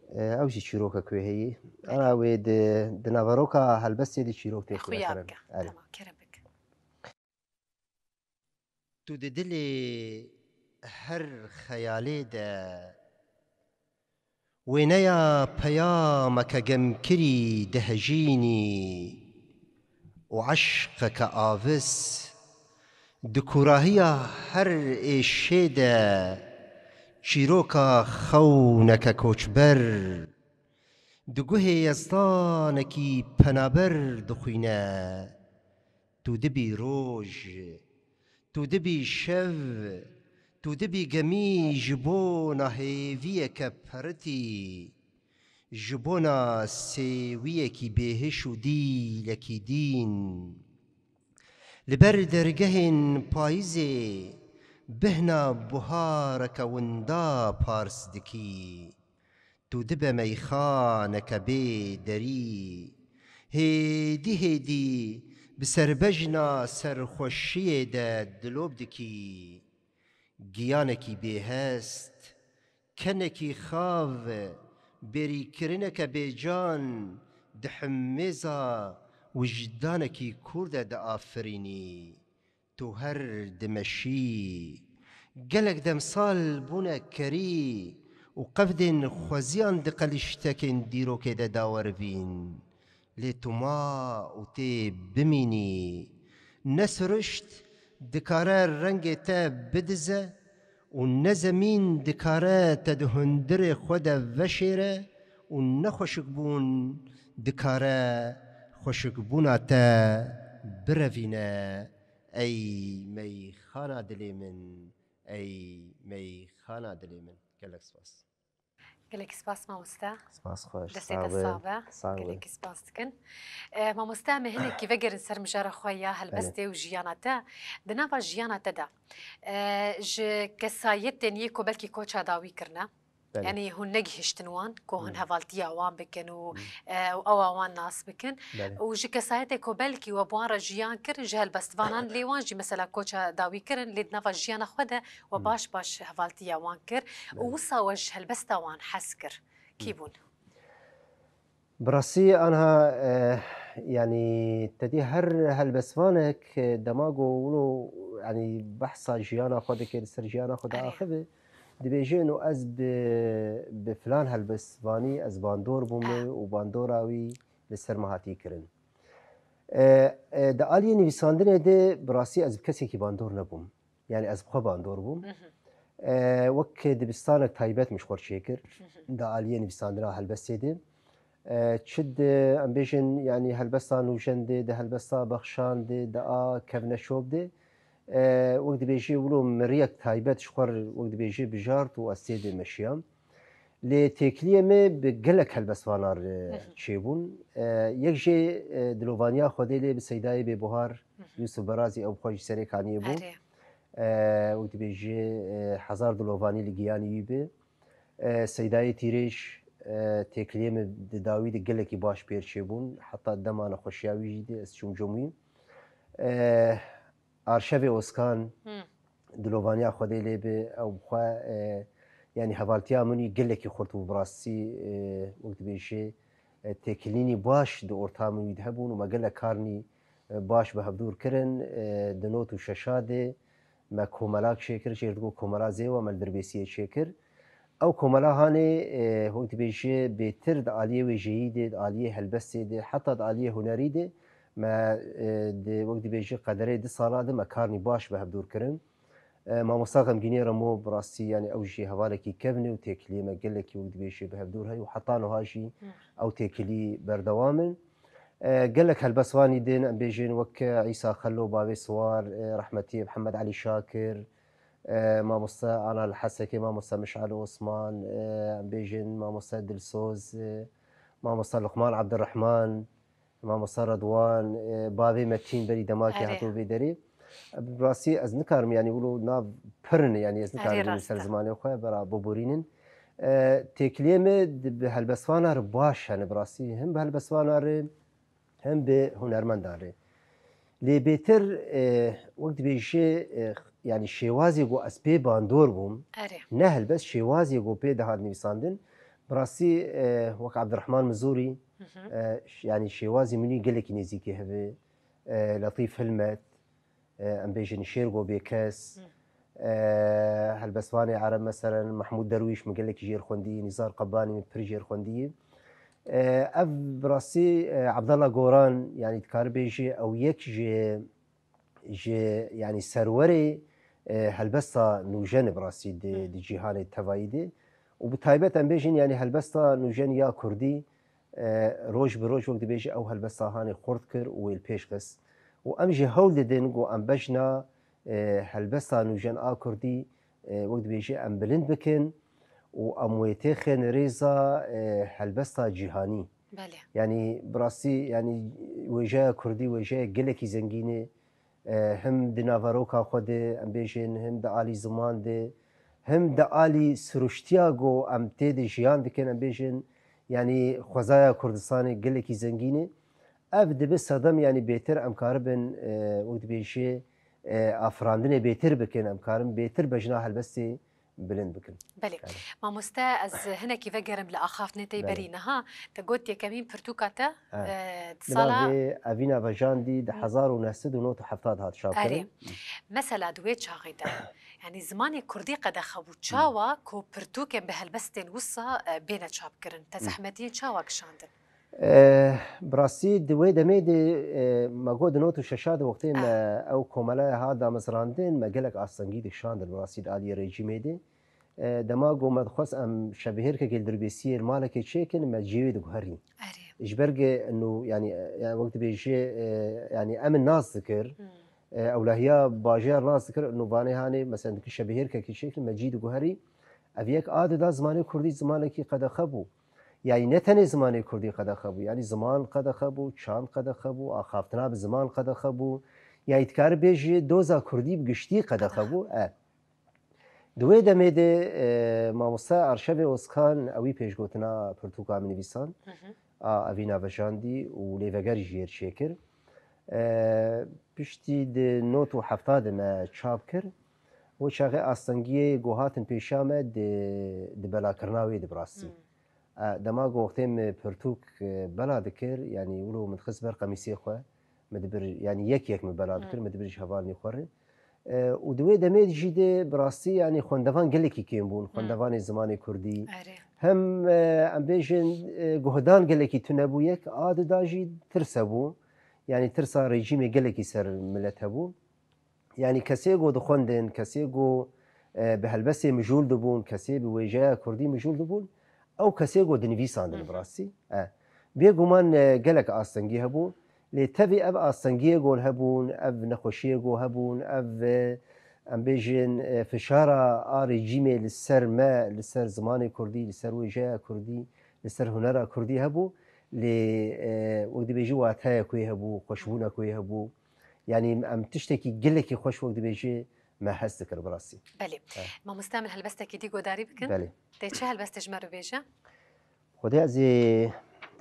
E, ew jî çîrokek wê heye. Belê. Ana wê di, di naveroka helbestê de çîrok tê Xuya xuya kirin. Bike. Erê. Tamam, kerem bike. Tu di dilê her xeyalê de wêneya peyameke gemkirî dihejînî û eşqeke avis di kûrahiya her êşê de çîroka xewneke koçber di guhê yezdanekî penaber dixwîne. Tu dibî roj, tu dibî şev, tu dibî gemî ji bona hêviyeke peritî, ji bona sêwiyekî bêhiş û dîlekî dîn. Li ber dergehên payîzê bihna buhareke winda pars dikî. Tu dibe meyxaneke bê derî. Hêdî hêdî bi serbejna serxweşiyê de dilop dikî. Giyanekî bêhest, kenekî xav, bêrîkirineke bêcan di himêza wijdanekî kûr de diafirînî. Tu her dimeşî. Gelek demsal bûne kerî û qevdên xweziyan di qelîştekên dîrokê de dawerivîn. Lê tu ma û tê bimînî. Ne sirişt dikare rengê te bidize û ne zemîn dikare te di hundirê xwe de veşêre û ne xweşikbûn dikare xweşikbûna te birevîne. Ey meyxana dilê min, ey meyxana dilê min. Gelek spas. Gelekî spas mamoste. Spas xweş. Destê te sax be. Gelekî spas dikin. E, mamoste, em ê hinekî vegerin ser mijara xwe ya helbestê û jiyana te. Di nava jiyana te de, e, ji kesayetên yê ku belkî koça dawî kirine, Belê. Yanî hûn negihiştin wan, ku hûn Hmm. hevaltiya wan bikin û, Hmm. e, û ewa wan nas bikin. Belê. Û ji kesayetê ku belkî we bi wan re jiyan kir, ji helbestvanan lê wan jî mesela koça dawî kirin, lê di nava jiyana xwe de we Hmm. baş baş hevaltiya wan kir. Û Belê. wisa we ji helbesta wan hez kir. Kî Hmm. bûn? Bi rastî anha, e, yanî te dî her helbestvanek, e, dema ku wilo, yanî behsa jiyana xwe dike, li ser jiyana xwe Erê. diaxive, dibêje, ino ez bi, bi filan helbestvanî ez bandor bûme He. û bandora wî li ser min hatî kirin. E, e, di aliyê nivîsandinê de bi rastî ez bi kesekî bandor nebûm. Yanî ez bi xwe bandor bûm. Mhm. E, wek dibistanek taybet min ji xwe re çêkir. Mhm. Di aliyê nivîsandina helbestê de. E, çi di, em bêjin, yanî helbesta nûjen de, di helbesta bexşan de, di a kevneşop de. E, wek dibêjî, wilo miriyek taybet ji xwe re, wek dibêjî, bijart û ez tê de meşiyam. Lê têkiliyê me bi gelek helbestvanan re Hı hı. çêbûn. E, yek jê, e, dilovaniya Xwedê lê bi Seydayê Bêbuhar, Hı hı. Yûsif Berazî, ew bi xwe jî serê kaniyê bû. Erê. E, wek dibêjî, e, hezar dilovanî li giyanî wî bi. E, Seydayê Tîrêj, e, têkiliyê me di dawî de gelekî baş pêr çêbûn. Heta dema nexweşiya wî jî de ez çûm cem wî. E, Arşevê Oskan, Hmm. dilovaniya Xwedê lê bi, ew bi xwe, e, yanî hevaltiya min wî gelekî xurt bû bi rastî, e, wek dibêjê, e, têkilînî baş di orta min wî de hebûn û me gelek karnî, e, baş bi hevdûr kirin, e, di not û şeşa de me komelak çêkir, jê re digot komela Zêwa, me li Dirbêsiyê çêkir. Ew komela hanê, e, wek dibêjî bêtir di aliyê wêjeyî de, di aliyê helbestê de, heta di aliyê hunerî de me, e, di, wek dibêjî qederê du sala de me karnî baş bi hevdûr kirin. E, mamosta Xemgînê Remo bi rastî, yanî ew jî hevalekî kevn e û têkiliyê me gelekî, wek dibêjî, bi hevdûr heye û heta niha jî Hı. ew têkilî berdewam in. E, gelek helbestvanî din, em bêjin wek Îsa Xelo, Bavê Siwar, e, rehmetî Mihemed Elî Şakir, e, mamoste Ana li Hesekê, mamoste Mişal Osman, e, em bêjin mamoste Dilsoz, e, mamoste Luqman Ebdirehman, mamoste Redwan, e, Bavê Metîn berî demakê Erê. hato vê derê. Bi rastî ez nikarim, yanî wilo nav pir in, yanî ez Erê, nikarim rast ser e. zimanê xwe bera biborînin. E, têkiliyê me di, bi helbestvana re baş hene bi rastî. Him bi helbestvana re, him bi hunermendan re. Lê bêtir, e, wek dibêjî, e, yanî şêwazê ku ez pê bandor bûm, Erê. ne helbest, şêwazê ku pê dihat nivîsandin, bi rastî, e, wek Ebdirehman Mizorî, Hı hı. e, ş-, yanî şêwazê min wî gelekî nêzîkî hebe, e, Letîf Hilmet, e, em bêjin Şêrgo Bêkes, e, helbestvanê Ereb, meselen, Mehmûd Derwîş, min gelekî jêr xwendî, Nîzar Qebanî, min pir jêr xwendî. E, ev bi rastî, e, Abdallah Goran, yanî dikare bêjî ew yek ji, ji, yanî serwerê, e, helbesta nûjen e bi rastî di, di cîhanê tevayî de. Û bi taybet em bêjin, yanî helbesta nûjen ya kurdî, e, roj bi roj, wek dibêje, ew helbesta hanê xurt kir û wê li pêş xist. Û em jî hewl didin ku em bejna, e, helbesta nûjen a kurdî, e, wek dibêje, em bilind bikin û em wê têxin rêza, e, helbesta cîhanî. Belê. Yanî bi rastî, yanî wêjeya kurdî wêjeya gelekî zengîn e. E, him di naveroka xwe de, em bêjin, him di alî ziman de, him di alî siruştiya ku em tê de jiyan dikin, em bêjin, yanî xwezaya Kurdistanê gelekî zengîn e. Ev dibe sedem, yanî bêtir em karibin, e, wek dibêje, e, afirandinê bêtir bikin, em karin bêtir bejna helbestê bilind bikin. Belê. Belê. Mamoste, ez hinekî vegerim li axaftinê tey Belê. berî niha. Te got yekemîn pirtûka te, Ha. e, di Di sala navê Evîna Vejandî di Hı. hezar û neh sed û nod û heftad hat çapkirin. Erê. Mesela di wê çaxê de, yanî zimanê kurdî qedexe bû. Çawa ku pirtûkên bi helbestên wisa, e, bêne çapkirin? Te Hı. zehmetiyên çawa kişandin? E, bi rastî di wê demê de, e, me got di nod û şeşa de wextê me Ah. ew komelaya hat damezrandin, me gelek astengî dikişandin bi rastî di aliyê rejîmê de. E, dema ku me dixwest em şebihêrkekê li Dirbêsiyê li malekê çêkin, me cêwê diguherî. Erê. Ji ber ku nû, yanî, e, yanî wek dibêje, e, yanî em nas dikir, Hmm. e, ewlehiya bajêr nas dikir, nû vanê hanê, mesela dikir şebihêrkekê çêkin, me cî diguherî. Ev yek a dida zimanê kurdî zimanekî qedexe bû. Yanî ne tenê zimanê kurdî qedexe bû, yanî ziman qedexe bû, çand qedexe bû, axaftina bi ziman qedexe bû. Yanî dikare bêjî doza kurdî bi giştî qedexe bû. E. Di wê demê de, e, mamoste Arşevê Ozkan ewî pêşgotina pirtûka min nivîsan, Hı hı. a Evîna Vejandî û lêveger jî yê çêkir. E, piştî di nod û hefta de me çap kir. Wê çaxê astengiyê ku hatin pêşiya me di, di belakirina wê de bi rastî. Hmm. E, dema ku wextê min pirtûk, e, bela dikir, yanî wilo min dixist ber qemîsê xwe, min dibir, yanî yek yek min bela dikir, Hmm. min dibir ji hevalnî xwe re. E, û di wê demê jî de bi rastî, yanî xwendevan gelekî kêm bûn, Hmm. xwendevanê zimanê kurdî. Erê. Hem, e, em bêjin, e, guhdan gelekî tune bû yek, a dida jî tirs hebû. Yanî tirsa rejîmê gelekî ser milet hebû. Yanî kesê ku dixwendin, kesê ku, e, bi helbestê mijûl dibûn, kesê bi wêjeya kurdî mijûl dibûn, ew kesê ku dinivîsandin Hı hı. bi rastî. E, bêguman, e, gelek astengî hebû. Lê tevî ev astengiyê ku hebûn, ev nexweşiyê ku hebûn, ev, e, em bêjin, e, fişara a rejîmê li ser me, li ser zimanê kurdî, li ser wêjeya kurdî, li ser hunera kurdî hebû. Lê, e, wek dibêjî wateyek wê hebû, xweşbûnek wê hebû. Yanî em tiştekî gelekî xweş wek dibêjî me hez dikir bi rastî. Belê. Evet. Mamoste, min helbestekî dî godarî bikin? Belê. Tê çi helbestê ji me re bêje? Xwedê ez ê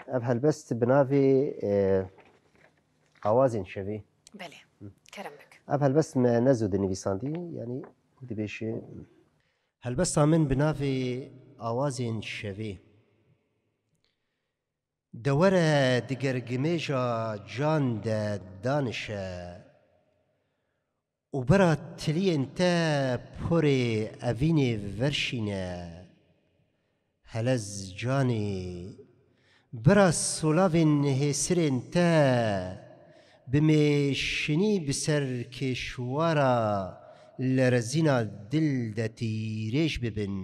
ev helbest bi navê, e, Awazên Şevê. Belê. Hı. Kerem bik. Ev helbest me ne zû dinivîsandî, yanî dibêje. Helbesta min bi navê Awazên Şevê. De were di gergimêja can de danişe û bera tiliyên te porê evînê verşîne. Helez canê, bira solavên hêsirên te bi mêşinî bi ser kêşwara lerezîna dil de tîrêj bibin.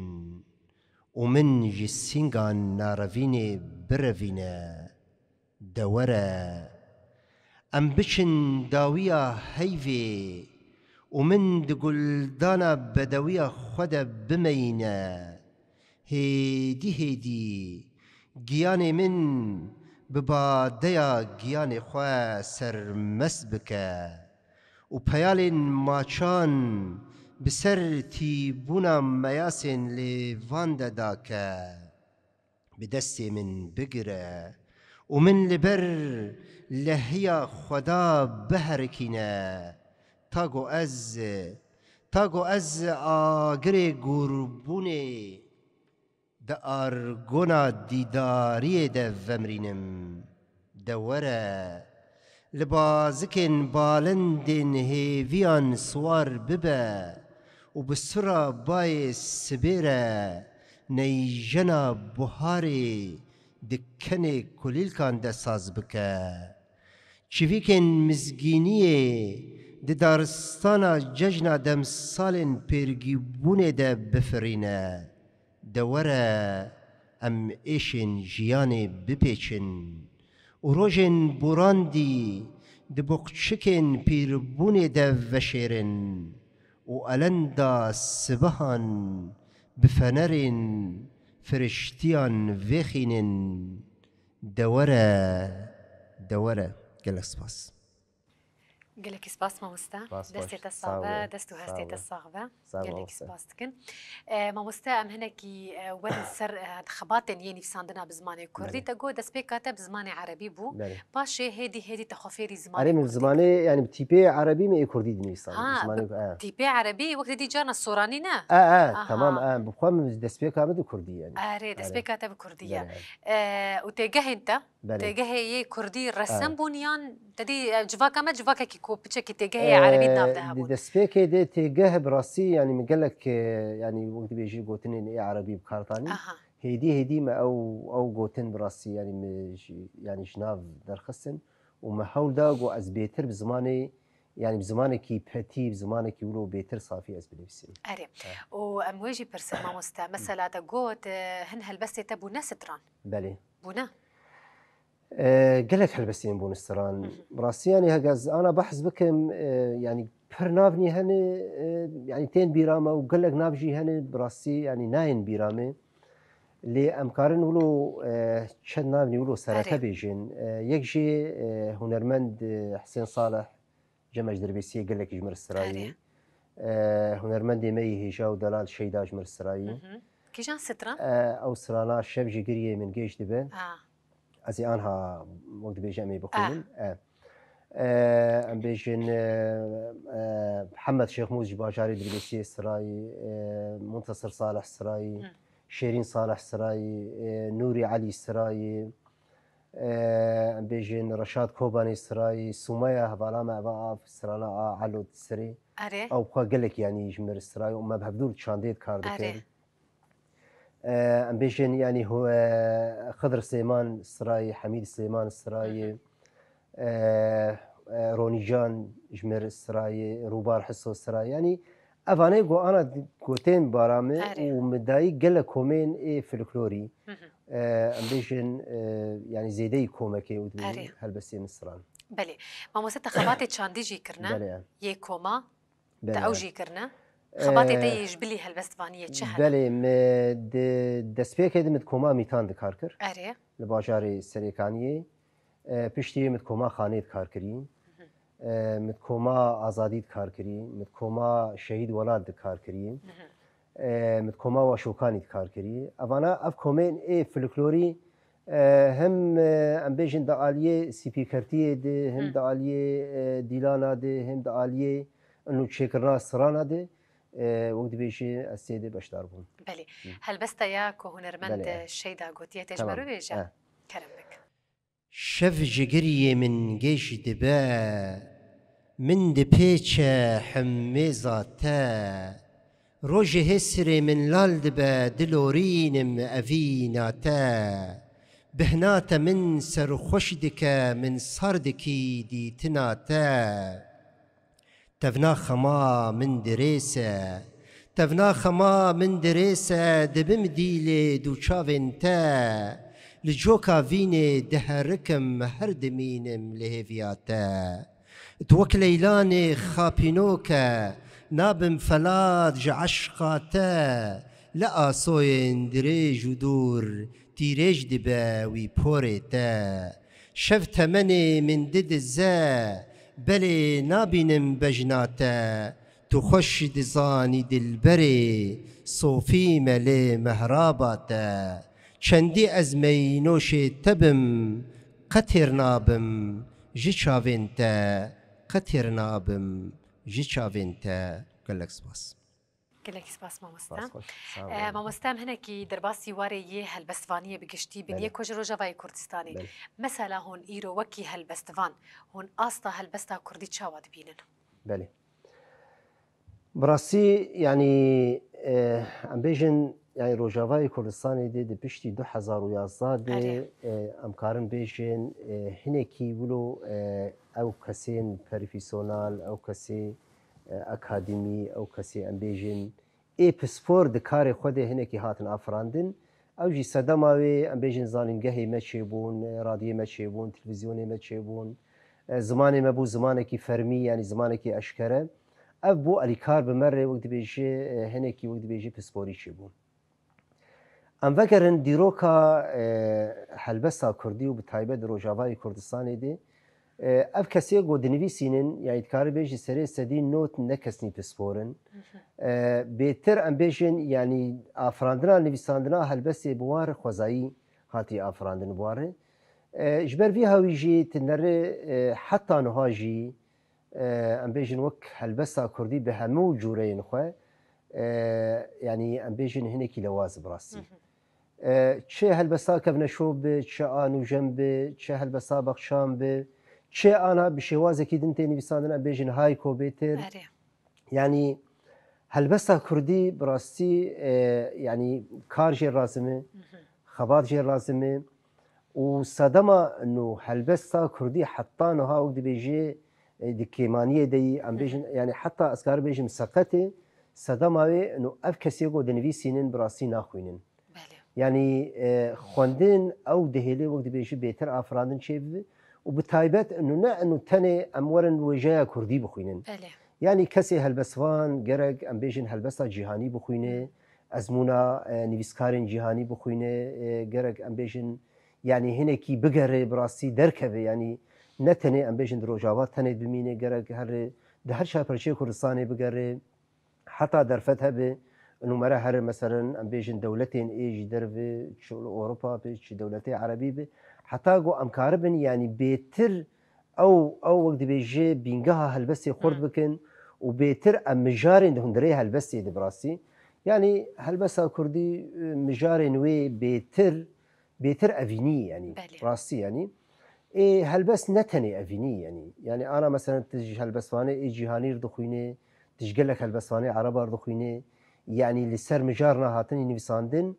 Û min ji sînga narevînê birevîne, de were. Em biçin dawiya heyvê û min di guldana bedewiya xwe de bimeyîne. Hêdî hêdî giyanê min bi badeya giyanê xwe sermest bike. Û peyalên maçan bi ser tîbûna meyasên lêvan de dake. Bi destê min bigire û min li ber lehiya Xweda biherikîne, ta ku ez, ta ku ez agirê gûrbûnê di argona dîdariyê de vemrînim. De were, Li bazikên balindên hêviyan siwar bibe û bi sura bayê sibê re neyjena buharê di kenê kulîlkan de saz bike. Çivîkên mizgîniyê di daristana cejna demsalên pêrgîbûnê de bifirîne. De were em êşên jiyanê bipêçin û rojên borandî di boxçikên pîrbûnê de veşêrin û elenda sibehan bi fenerên firiştiyan vêxînin. De were, de were. Gelek spas. Gelekî spas mamoste. Spas, Destê baş. Te Sağ sax be, ol. Dest û hestê Sağ te ol. Sax be. Sağ ol, Gelekî mamoste. Spas dikin. E, mamoste, em hinekî, e, werin ser, e, xebatên yê nivîsandina bi zimanê kurdî. Belê. Te got destpêka te bi zimanê erebî bû. Belê. Paşê hêdî hêdî te xwe fêrî zimanê Erê, min kurdî zimanê, kir. Yani bi tîpê erebî min ê kurdî dinivîsan. Ha, Zimanê, bi e. tîpê erebî, wek didî carna soranî ne? E, e, Aha. Tamam, e. Bi xwe min destpêka min di kurdî yani. Erê, Erê. Destpêka te bi kurdî ye. Belê. E, û têgehên te? Belê. Têgehê yê kurdî resen Evet. bûn yan te dî, e, civaka me civakekî ku piçekî têgehê Ee, erebî di nav de di hebûn? Destpêkê de têgeh bi rastî, yani min gelek, e, yani wek dibêjî gotinên ê erebî bi kar tanî. Aha. Hêdî hêdî me ew, ew gotin bi rastî, yani min ji, yani ji nav derxistin û me hewl da ku ez bêtir bi zimanê, yani bi zimanekî petî, bi zimanekî wilo bêtir safî ez binivîsim. Erê. Evet. Û em wê jî pirsin mamoste. Mesela te got, e, hin helbestê te bûne stran. Belê. Bûne? E, gelek helbestên bûn stran. Hı hı. Bi rastî, yani, heke ez ana behs bikim, e, yani, pir navnî hene, e, yani, tên bîra me û gelek nav jî hene, bi rastî, yani, nayên bîra me. Lê em karin wilo, e, çend navnî wilo serete Erê. bêjin. E, yek jî, e, hunermend, e, Husên Salih, Cem Ejderbêsiyê gelekî ji mir sirayî. Erê. E, hunermendê me yê hêja û delal Şeyda ji mir sirayî. Hı hı. Kîjan stran? E, ew sirana Şev ji giriyê min gêj dibe. A. Ez ê anha wek dibêje em ê bixwînin. A. E. E, em bêjin, e, e, Hemed Şêxmûs ji bajarê Dirbêsiyê sirayî, e, Muntesir Salih sirayî, Hı. Şêrîn Salih sirayî, e, Nûrî Elî sirayî, e, em bêjin Reşad Kobanê sirayî, Sumaya hevala me eva av sirana a Elo Sirê. Erê. Ew xwe gelek, yanî, ji mir sirayî û me bi hevdû li çandê kar dikin. Erê. E, em bêjin, yanî, ho-, e, Xidr Sêman sirayî, Hemîd Sêman sirayî, Hı hı. e, e, Ronî Can ji mir sirayî, Rûbar Hiso sirayî. Yanî, Evanê ku ana di-, gotên bara me Erê. û mi dayî gelek komên ê folklorî. Hı hı. E, em bêjin, e, yanî zêdeyî komekê û dibê Erê. helbestê min stran. Belê. Mamoste te xebatê çandî jî kirine? Belê. Yê koma? Belê. Te ew jî kirine? E, Xebatê te yê ji bilî helbestvaniyê çi hene? Belê, me di destpêkê de min di koma Mîtan di kar kir. Erê. Li bajarê Serêkaniyê. E, piştî min di koma Xanê di kar kirî. Hı hı. E, min di koma Azadî di kar kirî, min di koma Şehîd Welat di kar kirî. Hı hı. E, min di koma Waşokanî di kar kirî. Evana, ev komên ê folklorî, e, him, e, em bêjin di aliyê spîkertiyê de, him Hı. di aliyê, e, dîlana de, him di aliyê ino çêkirina strana de, e, wek dibêjî ez tê de beşdar bûm. Belê. Hı. Helbesta ya ku hunermend Belê. Şeyda gotiye tê ji me Tamam. re bêje. Eh. Kerem bik. Şev ji giriyê min gêj dibe, min dipêçe himêza te. Rojê hêsirê min lal dibe, dilorînim evîna te. Bihna te min serxweş dike, min sar dikî dîtina te. Tevna xema min dirêse, tevna xema min dirêse, dibim dîlê dû çavên te. Li coka vînê diherikim, her dimînim li hêviya te. Tu wek leylanê xapînok e, nabim felat ji eşqa te. Li asoyên dirêj û dûr, tîrêj dibe wî porê te. Şev temenê min didize, belê nabînim bejna te. Tu xweş dizanî dilberê, sofî me lê mehraba te. Çendî ez meynoşê te bim, qe têr nabim ji çavên te, qe têr nabim ji çavên te. Gelek spas. Gelekî spas mamoste. Spas xweş. Sağ olun. E, mamoste, em hinekî derbasî warê yê helbestvaniyê bi giştî bin, belê, yê ku ji Rojavayê Kurdistanê. Belê. Mesela hûn îro wekî helbestvan, hûn asta helbesta kurdî çawa dibînin? Belê. Bi rastî, yanî, e, em bêjin, yanî Rojavayê Kurdistanê dê di piştî du hezar û yazdeh de, erê, e, em karin bêjin, e, hinekî wilo, e, ew kesên profesyonel, ew kesê, e, akademî, ew kesê em bêjin, ê pispor di karê xwe de hinekî hatin afirandin. Ew jî sedema wê, em bêjin, zanîngehê me çêbûn, radiyê me çêbûn, televîzyonê me çêbûn, e, zimanê me bû zimanekî fermî, yanî zimanekî eşkere. Ev bû alîkar bi me re, wek dibêje, e, hinekî, wek dibêje, pisporî çêbû. Em vegerin dîroka, e, helbesta kurdî û bi taybet di Rojavayê Kurdistanê de, e, ev kesê ku dinivîsînin, ya dikare bêjî serê sedî nod ne kesnî pispor in. Mhm. E, bêtir em bêjin, yanî afirandina, nivîsandina helbestê bi wan re xwezayî hatiye afirandin bi wan re. E, ji ber vî hawî jî tu nerê, e, heta niha jî, e, em bêjin wek helbesta kurdî bi hemû cûreyên xwe, e, yanî em bêjin hinekî lewaz bi rastî. Mhm. E, çi helbesta kevneşo bi, çi a nûjen bi, çi helbesta bexçan bi, çi ana bi şêwazekî din tê nivîsandin, em bêjin hayko bêtir. Erê. Yanî helbesta kurdî bi rastî, e, yanî kar jê lazim e, mhm, xebat jê lazim e û sedema nû helbesta kurdî heta niha wek dibêje, e, di kêmaniyê de yî, em bêjin, mhm, yanî heta ez karim bêjim seqetê, sedema wê nû ev kesê ku dinivîsînin bi rastî naxwînin. Belê. Yanî, e, xwendin ew dihêlê wek dibêjî bêtir afirandin çêbibe û bi taybet û ne û tenê em werin wêjeya kurdî bixwînin. Belê. Yanî kesê helbestvan gerek em bêjin helbesta cîhanî bixwîne, ezmûna, e, nivîskarên cîhanî bixwîne, e, gerek em bêjin yanî hinekî bigere bi rastî derkeve, yanî ne tenê em bêjin di Rojava tenê bimîne, gerek her di her çar perçeyê Kurdistanê bigere. Heta derfet hebe, numere here, meselen, em bêjin dewletên ê ji derve, çi li Ewropa be, çi dewletê erebî be, heta ku em karibin, yanî bêtir ew, ew wek dibêje bîngeha helbestê xurt, hmm, bikin û bêtir em mijarên di hundirê helbestê de bi rastî. Yanî helbesta kurdî, e, mijarên wê bêtir bêtir evînî, yanî, belê, rastî, yanî. Ê helbest ne tenê evînî, yanî. Yanî ana, meselen, tu ji helbestvanê ê cîhanî re dixwînê, tu ji gelek helbestvanê ereba re dixwînê, yanî li ser mijar nehatinî nivîsandin,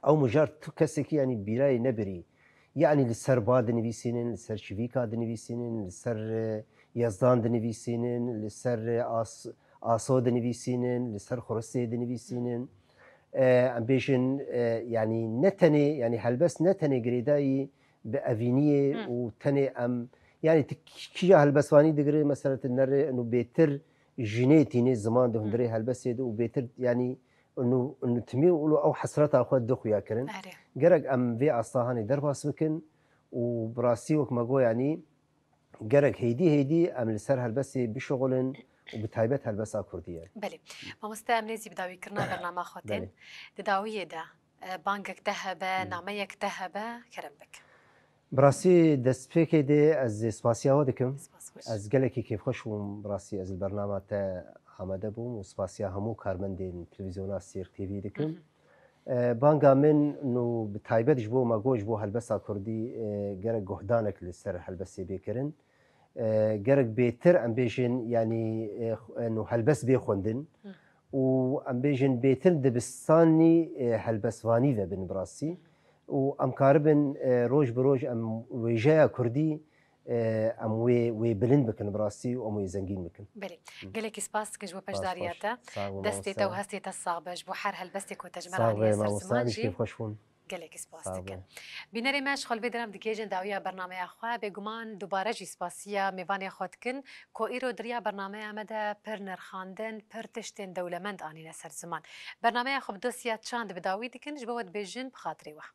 ew mijar tu kesekî, yanî, bîrayê nebirî. Yanî li ser ba dinivîsînin, li ser çivîka dinivîsînin, li ser, e, Yezdan dinivîsînin, li ser, e, as-, aso dinivîsînin, li ser xuristê dinivîsînin. E, em bêjin, e, yanî ne tenê, yanî helbest ne tenê girêdayî bi evîniyê, hmm, û tenê em, yanî tu k-, kîja helbestvanî digirê, mesela tu nerê û bêtir jinê tînê ziman di hundirê, hmm, helbestê de û bêtir, yanî û, û timî û ew hesreta xwe dixuya kirin. Erê. Gerek em vê asta hanê derbas bikin û bi rastî wek me got, yanî gerek hêdî hêdî em li ser helbestê bişuxulin û bi taybet helbesta kurdî ye. Belê. Mamoste, em nêzî bi dawîkirina bernama xwe tên. Belê. Di dawiyê de, e, bangek te hebe, hmm, nameyek te hebe, kerem bik. Bi rastî destpêkê de ez ê spasiya we dikim. Spas xweş. Ez gelekî kêfxweş bûm, bi rastî ez li bernama te amade bûm û spasiya hemû karmendên televîzyona Sêr T V dikim. Mhm. E, banga min nû bi taybet ji bo me got, ji bo helbesta kurdî, e, gerek guhdanek li ser helbestê bê kirin. E, gerek bêtir em bêjin, yanî, e, xu-, e, nû helbest bê xwendin. Hı. Û em bêjin bêtir dibistanî, e, helbestvanî vebin bi rastî. Hı. Û em karibin, e, roj bi roj em wêjeya kurdî, e, em wê, wê bilind bikin bi rastî û em wê zengîn bikin. Belê. Hı. Gelekî spas dikin ji bo, spas xweş, beşdariya te. Sağ ol, mamoste. Destê te û hestê te sax be ji bo her helbestê ku te ji me re anîne ser ziman jî. Sağ be, mamoste, em jî kêfxweş bûn. Gelekî spas dikin. Bînerê me, ji xwe li vê derê em digihêjin dawiya bernameya xwe. Bêguman dubare jî spasiya mêvanê xwe dikin ku îro di riya bernameya me de pir nirxandin, pir tiştên dewlemend anîne ser ziman. Bernameya xwe bi dosya çand bi dawî dikin, ji bo we dibêjin bi xatirê we.